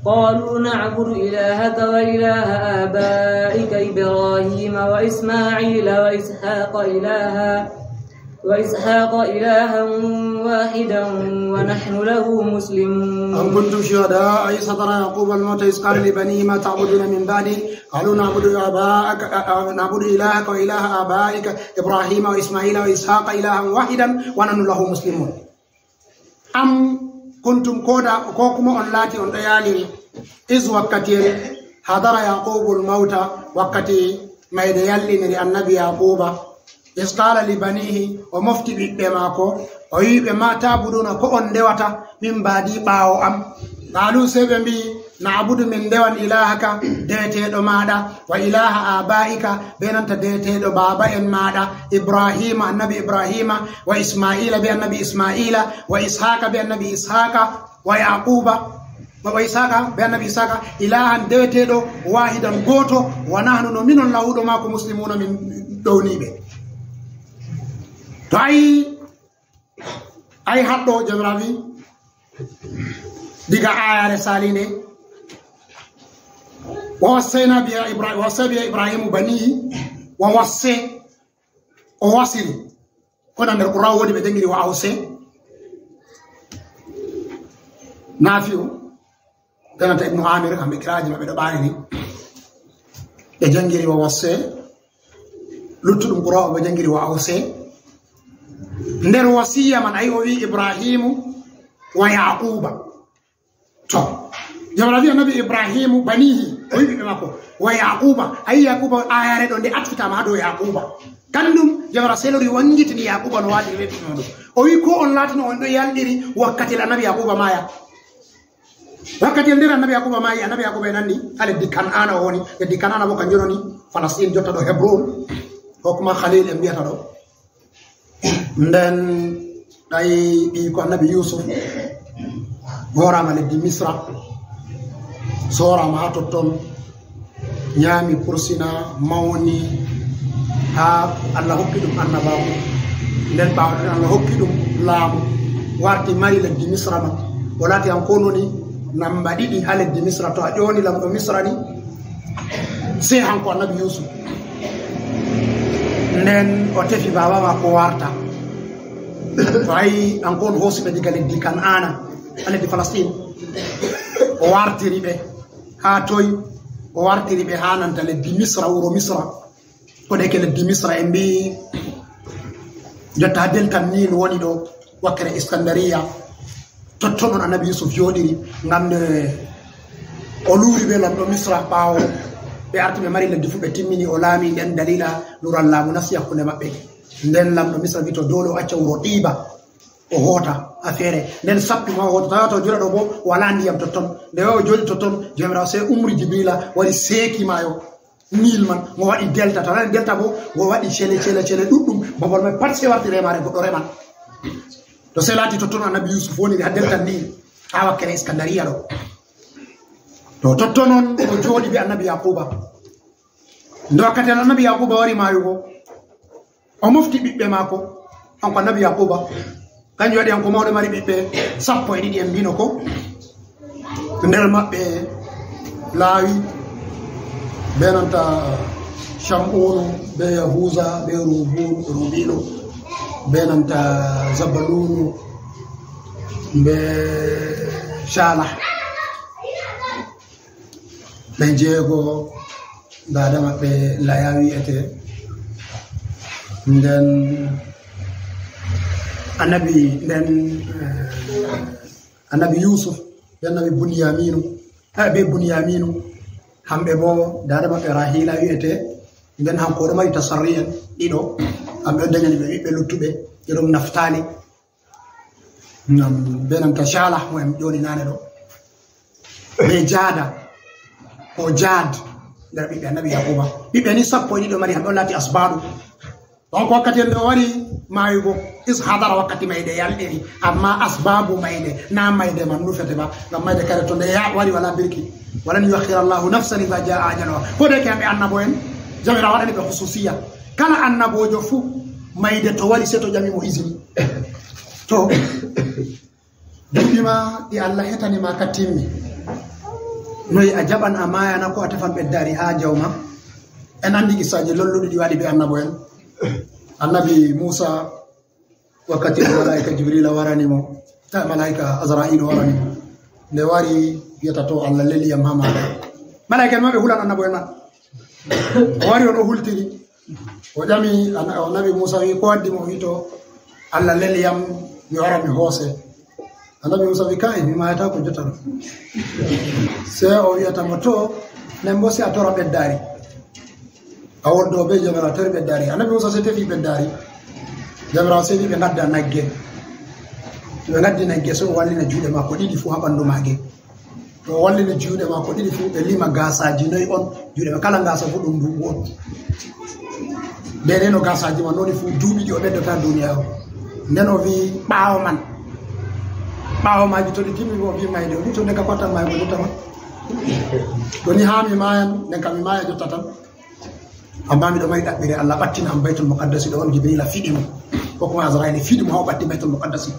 قالوا نعبد إلهك وإله آبائك إبراهيم وإسماعيل وإسحاق إلها وإسحاق إلها واحدا ونحن له مسلمون. أم كنتم شهداء إذ حضر يعقوب الموت إذ قال لبنيه ما تعبدون من بعدي قالوا نعبد آباءك، آ، آ، نعبد إلهك وإله آبائك إبراهيم وإسماعيل وإسحاق إلها واحدا ونحن له مسلمون. أم كنتم كودا، ko kuma on laati on ɗo yaaliri, إذ wakkati en, حضر يعقوب الموت wakkati mayde yalliniri annabi Yaquba. إذ قال لبنيه, o mofti ɓiɓɓe maako, o wi'i ɓe, ما تعبدون, ko on ndewata, من بعدي, ɓaawo am. قالوا, sey ɓe mbi'i, نعبد, min ndewan, إلهك, deweteeɗo maaɗa, وإله آبائك, be nanta deweteeɗo baaba'en maaɗa, إبراهيم, annabi Ibrahima, وإسماعيل, be annabi Ismaila, وإسحاق, be annabi Ishaqa, ويعقوب, وإسحاق, be annabi Ishaqa, إلها, deweteeɗo, واحدا, gooto, ونحن, no minon, له, ɗo maako, مسلمون, min ɗowniiɓe. To ayi, ayi haɗɗo, Joomiraaɗo wi, diga ayare salinde, ووصينا بها إبرا-, ووصى بها إبراهيم بنيه, ووصى, o wasiri. Kono nder Qur'an woodi ɓe janngiri وأوصى. Nafi'u, be nanta Ibnu Amir, kamɓe kiraaji maɓɓe ɗo ɓaari ni. Ɓe janngiri ووصى. Luttuɗum Qur'an omo janngiri wa awse. Nder wasiya man, ayi, o wi Ibrahimu wa Yaquba. To, Jawra wi annabi Ibrahimu banihi, o wi ɓiɓɓe makko, wa Yaquba. Ayi, Yaquba, ayare ɗo nde atfitama ha dow Yaquba. Kanjum Jawra selori wangitini Yaquba no waɗiri ɓe ɓiɓɓe makko. O wi ko on latino on ɗo yalɗiri wakkati annabi Yaquba maya. Wakkati nder annabi Yaquba maayi, annabi Yaquba e nanni ha leddi Kan'ana o woni. Leddi Kan'ana bo kanjum woni Falastin, jotta ɗo Hebron, ko kuma Khalil en mbiyata ɗo. Nden ɗayi ɓiiko annabi Yusuf, hoorama leddi Misra, soorama ha totton, nyaami, pursina, mawni, ha Allah hokki ɗum annabaaku. Nden ɓaawo ɗon Allah hokki ɗum laamu, warti mari leddi Misra man. O laati hanko woni namba ɗiɗi ha leddi Misra. To a ƴoni lamɗo Misra ni, sey hanko annabi Yusuf. Nden o tefi baaba maako warta. To ayi, hanko on hoosi ɓe diga leddi Kan'ana, ha leddi Falastin. O wartiri ɓe. Ha toy? O wartiri ɓe ha nanta leddi Misra, wuro Misra. Ko ɗeke leddi Misra en mbi jotta ha delta Nil woni ɗo, wakkere Iskandariya. Totton on annabi Yusuf jooɗiri ngam nde o luuri be lamɗo Misra ɓaawo ɓe arti ɓe mari leddi fu ɓe timmini o laami nden dalila lural laamu nasti hakkunde maɓɓe. Nden lamɗo Misra wi to dole o acca wuro Ɗiiba. O hoota a feere. Nden sappi ma o hoota, tawa to jooɗa ɗo bo wala ndiyam totton. Nde o jooɗi totton, Jawmiraawo sey umri Jibrila wari seeki maayo Nil man, ngo waɗi delta. To nani delta bo, ngo waɗi cele, cele, cele ɗuɗɗum. Babal mai pat sey warti remare, goɗɗo reman. To sey laati totton annabi Yusuf woni ha delta Nil, ha wakkere Iskandariya ɗo. To totton on o jooɗi be annabi Yaquba. Nde wakkati annabi Yaquba wari maayugo, o mofti ɓiɓɓe maako, hanko annabi Yaquba. Kanjum waɗi hanko mawɗo mari ɓiɓɓe sappo e ɗiɗi en mbino ko. Nder maɓɓe Lawi, be nanta Sham'unu, be Yahuza, be Rubun, Rubinu, be nanta Zabalunu, be Shala. Ɓe jeego, dada maɓɓe Laya wi'ete. Nden annabi, nden, eh, annabi Yusuf, be annabi Bunyaminu, eh, be Bunyaminu, hamɓe bo dada maɓɓe Rahila wi'ete. Nden hanko o ɗo mari tasarri en ɗiɗo, hamɓe o dañani ɓe ɓiɓɓe luttuɓe, ɓe ɗum Naftali. Ngam be nanta Shala mo en ƴoni nane ɗo. Be Jada, ko Jad, nder ɓiɓɓe annabi Yaquba. Ɓiɓɓe ni sappo e ɗiɗo mari, hamɓe on laati asbaɗu. Donc wakkati en ɓe wari maayugo, is hadara wakkati mayde yalɗiri, amma asbabu mayde, na mayde man nufete ba, ngam mayde kare to nde ya-, wari wala birki. Walan yuakhira Allahu nafsan idha jaa ajaluha. Ko de ke hamɓe annabo en, Jawmiraawo waɗani ɓe khususiya. Kala annabojo fu, mayde to wari, se to ƴami mo izini. To duuɓi ma ɗi Allah hetani ma ka timmi, noy a jaɓan a mayana ko a tefan ɓeddaari ha jawma? En andi qissaaji lolluɗi ɗi waɗi be annabo en. Annabi Musa, wakkati malaika Jibrila warani mo, eh, malaika Azra'ilu warani mo. Nde wari, wiyata to Allah leliyam ha maɗa. Malaika en ma ɓe hulan annabo en man. O wari on o hultiri. O ƴami ana-, o nabi Musa wi, "Ko waddi mo?" O wi, "To Allah leli yam, mi wara mi hoose." Annabi Musa wi, "Kai, mi mayata ko jotta ɗo." Se o wiyata mo, "To, nden bo se a tora ɓeddaari. A wonno be Jawmiraawo, tori ɓeddaari." Annabi Musa se tefi ɓeddaari. Jawmiraawo se wi ɓe ngadda nagge. To ɓe ngaddi nagge, se o wallina juuɗe maako ɗiɗi fu ha ɓandu maage. To o wallini juuɗe maako ɗiɗi fu, ɓe lima gaasaaji noy on. Juuɗe maako kala gaasa fu ɗum nduuɓu on. Nden no gaasaaji man woni fu duuɓi ɗi o ɓeddata duniyaaru. Nden o wi ɓaawo man. Ɓaawo maaji to ɗi timmi, o wi mayde. O wi to nden ka kottan maayo ko jotta ma. To ni haa mi maayan, nden ka mi maaya jotta tan. Amma miɗo mari ɗaɓɓire Allah ɓattina am Baytul Muqaddasi ɗo on Jibrila fiɗi mo. Ko kuma Azraila fiɗi mo haa o ɓatti Baytul Muqaddasi.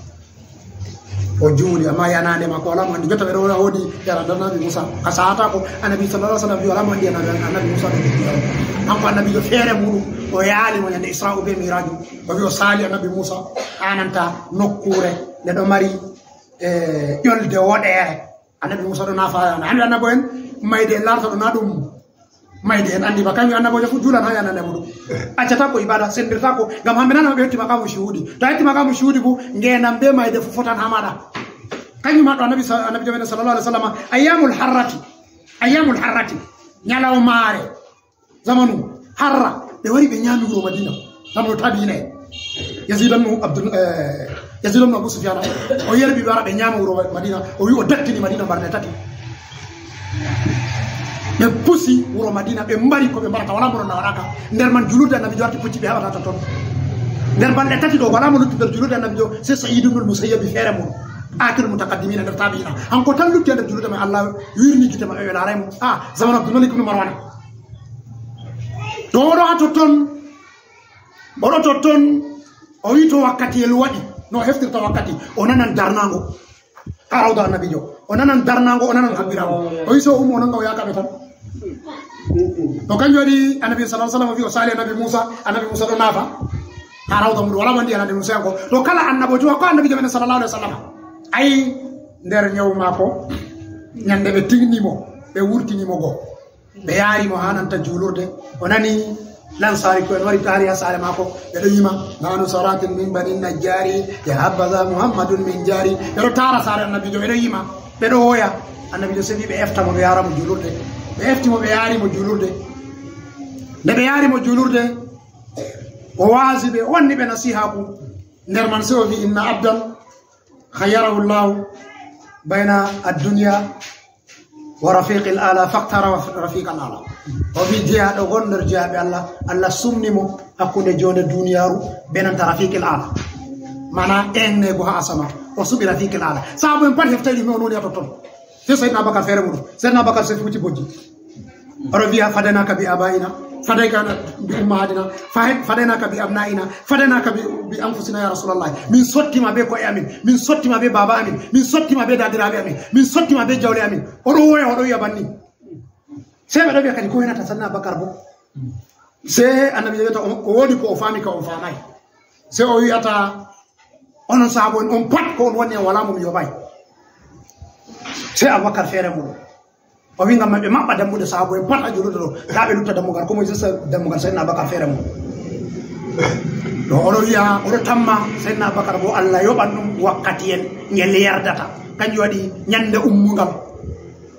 O juuli, amma yanaande makko wala mo andi. Jotta ɓe ɗo wona woodi yara nder Nabi Musa. A sahata ko Annabi sallallahu alaihi wasallam wi wala mo andi Annabi, Annabi Musa ɗo jogi yaro. Kanko Annabijo feere muɗum, o yaali mo ñande Isra'u be Miraju. O wi o saali Annabi Musa, ananta nokkuure nde ɗo mari, eh, ƴolde woɗeere. Annabi Musa ɗo nafa, annabi, annabo en, mayde larta ɗo na ɗum Mayde en anndi ba, kañum annaboojo fof juulan haa yanande muɗum. Accata ko ibada, senndirta ko, ngam hamminana ɓe yetti maqaamu shuhuudi. To a yetti maqaamu shuhuudi fof, ngeenam bee mayde fof fotan haa maaɗa. Kañum haɗɗo annabi sa-, annabiijo men sallallahu alaihi wasallam, ayyamul harrati, ayyamul harrati, ñalawmaare, zamanu harra, ɓe wari ɓe ñaami wuro Madina, zamanu tabiina en. Yazid ibn Abdul, eh, Yazid ibn Abu Sufyan, o yerɓi ɓe wara ɓe ñaama wuro Madina, o wi o dattini Madina mbarɗe tati. Ɓe pusi wuro Madina, ɓe mbari ko ɓe mbarata, wala mo ɗon na waɗaka. Nder man julurde annabiijo arti pucci ɓe haɓata totton. Nder balɗe tati ɗo, wala mo lutti nder julurde annabiijo, sey Sa'id ibn al-Musayyab feere mum. Akhirul mutaqaddimina nder tabiina. Hanko tan lutti nder julurde man, Allah wirni gite maɓɓe, ɓe laaray mo. Ah, zamanu Abdul Malik ibn Marwan. To oɗo haa totton, oɗo totton, o wi to wakkatiyel waɗi, no o heftirta wakkati, o nanan darnaango. Haa rawda annabiijo. O nanan darnaango, o nanan haɓɓiraango. O wi so o ummo, o nanga o yaaka ɓe tan. To kanjum waɗi annabi sallallahu alaihi wasallam wi o saali annabi Muusa, annabi Muusa ɗo naafa. Haa rawda mum, wala mo anndi annabi Muusa ko. To kala annaboojo, ko annabiijo men sallallahu alaihi wasallam. Ay, nder ñaw maako, ñande ɓe tigni mo, ɓe wurtini mo go. Ɓe yaari mo haa nanta juulurde. O nani Lansaari ko en wari taari haa saare maako. Ɓe ɗo yima, "Nahnu saratin min bani Najjaari, ya habbaza Muhammadun min jaari." Ɓe ɗo taara saare annabiijo, ɓe ɗo yima. Ɓe ɗo woya. Annabiijo seni ɓe efta mo, ɓe yaara mo juulurde. Ɓe efti mo, ɓe yaari mo juulurde. Nde ɓe yaari mo juulurde, o waasi ɓe, o wanni ɓe nasihaaku. Nder man sey o wi, "Inna abdan khayyarahu Allahu bayna ad-dunya wa rafiqil ala, faktara rafiqal ala." O wi jeyaaɗo gon nder jeyaaɓe Allah, Allah sumni mo hakkunde joonde duniyaaru be nanta rafiqil ala. Mana eeŋneego haa asama, o suɓi rafiqil ala. Saabu en pat heftay ɗum, on woni haa totton. Sey Seydina Abubakar feere muɗum. Seydina Abubakar sey fuuti bojji. Oɗo wiya, "Fadaynaka bi abaina, fadaynaka bi ummahatina, fa-, fadaynaka bi abnaina, fadaynaka bi, bi anfusina ya Rasulallah." Min sottima be ko'e amin, min sottima be baaba amin, min sottima be daadiraaɓe amin, min sottima be jawle amin. Oɗo woya, oɗo wiya banni. Sey ɓe ɗo wiya kadi ko henata Seydina Abubakar bo. Sey annabi wiyata o, o woodi ko o faami ka on faamay. Sey o wiyata onon sahaabo'en on pat ko on woni en wala mo mi yoɓay. Sey Abubakar feere muɗum. O wi ngam ɓe maɓɓa dammuɗe sahaabo'en pat a juulude ɗo. Taa ɓe lutta dammugal, ko moy sesa dammugal Seydina Abubakar feere mum. To oɗo wiya, oɗo tamma Seydina Abubakar bo Allah yoɓan ɗum wakkati en ngel yerdata. Kanjum waɗi ñande ummugal.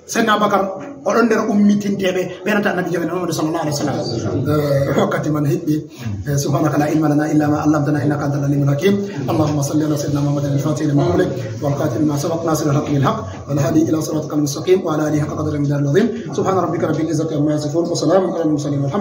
Seydina Abubakar, oɗon nder ummitinteeɓe ɓe nata Annabi Joomi Muhammadu sallallahu alaihi wasallam. Eh, wakkati man hiɓɓi. Eh, subhanaka la ilma lana illa ma allamtana innaka antal alimul hakim. Allahumma salli ala sayyidina Muhammadin al-fatihi lima ughliq wal khatimi lima sabaq nasiril haqqi bil haqq wal hadi ila siratikal mustaqim wa ala alihi haqqa qadrihi wa miqdarihi al-azim. Subhana rabbika rabbil izzati amma yasifun wa salamun ala al-mursalin walhamdulillah.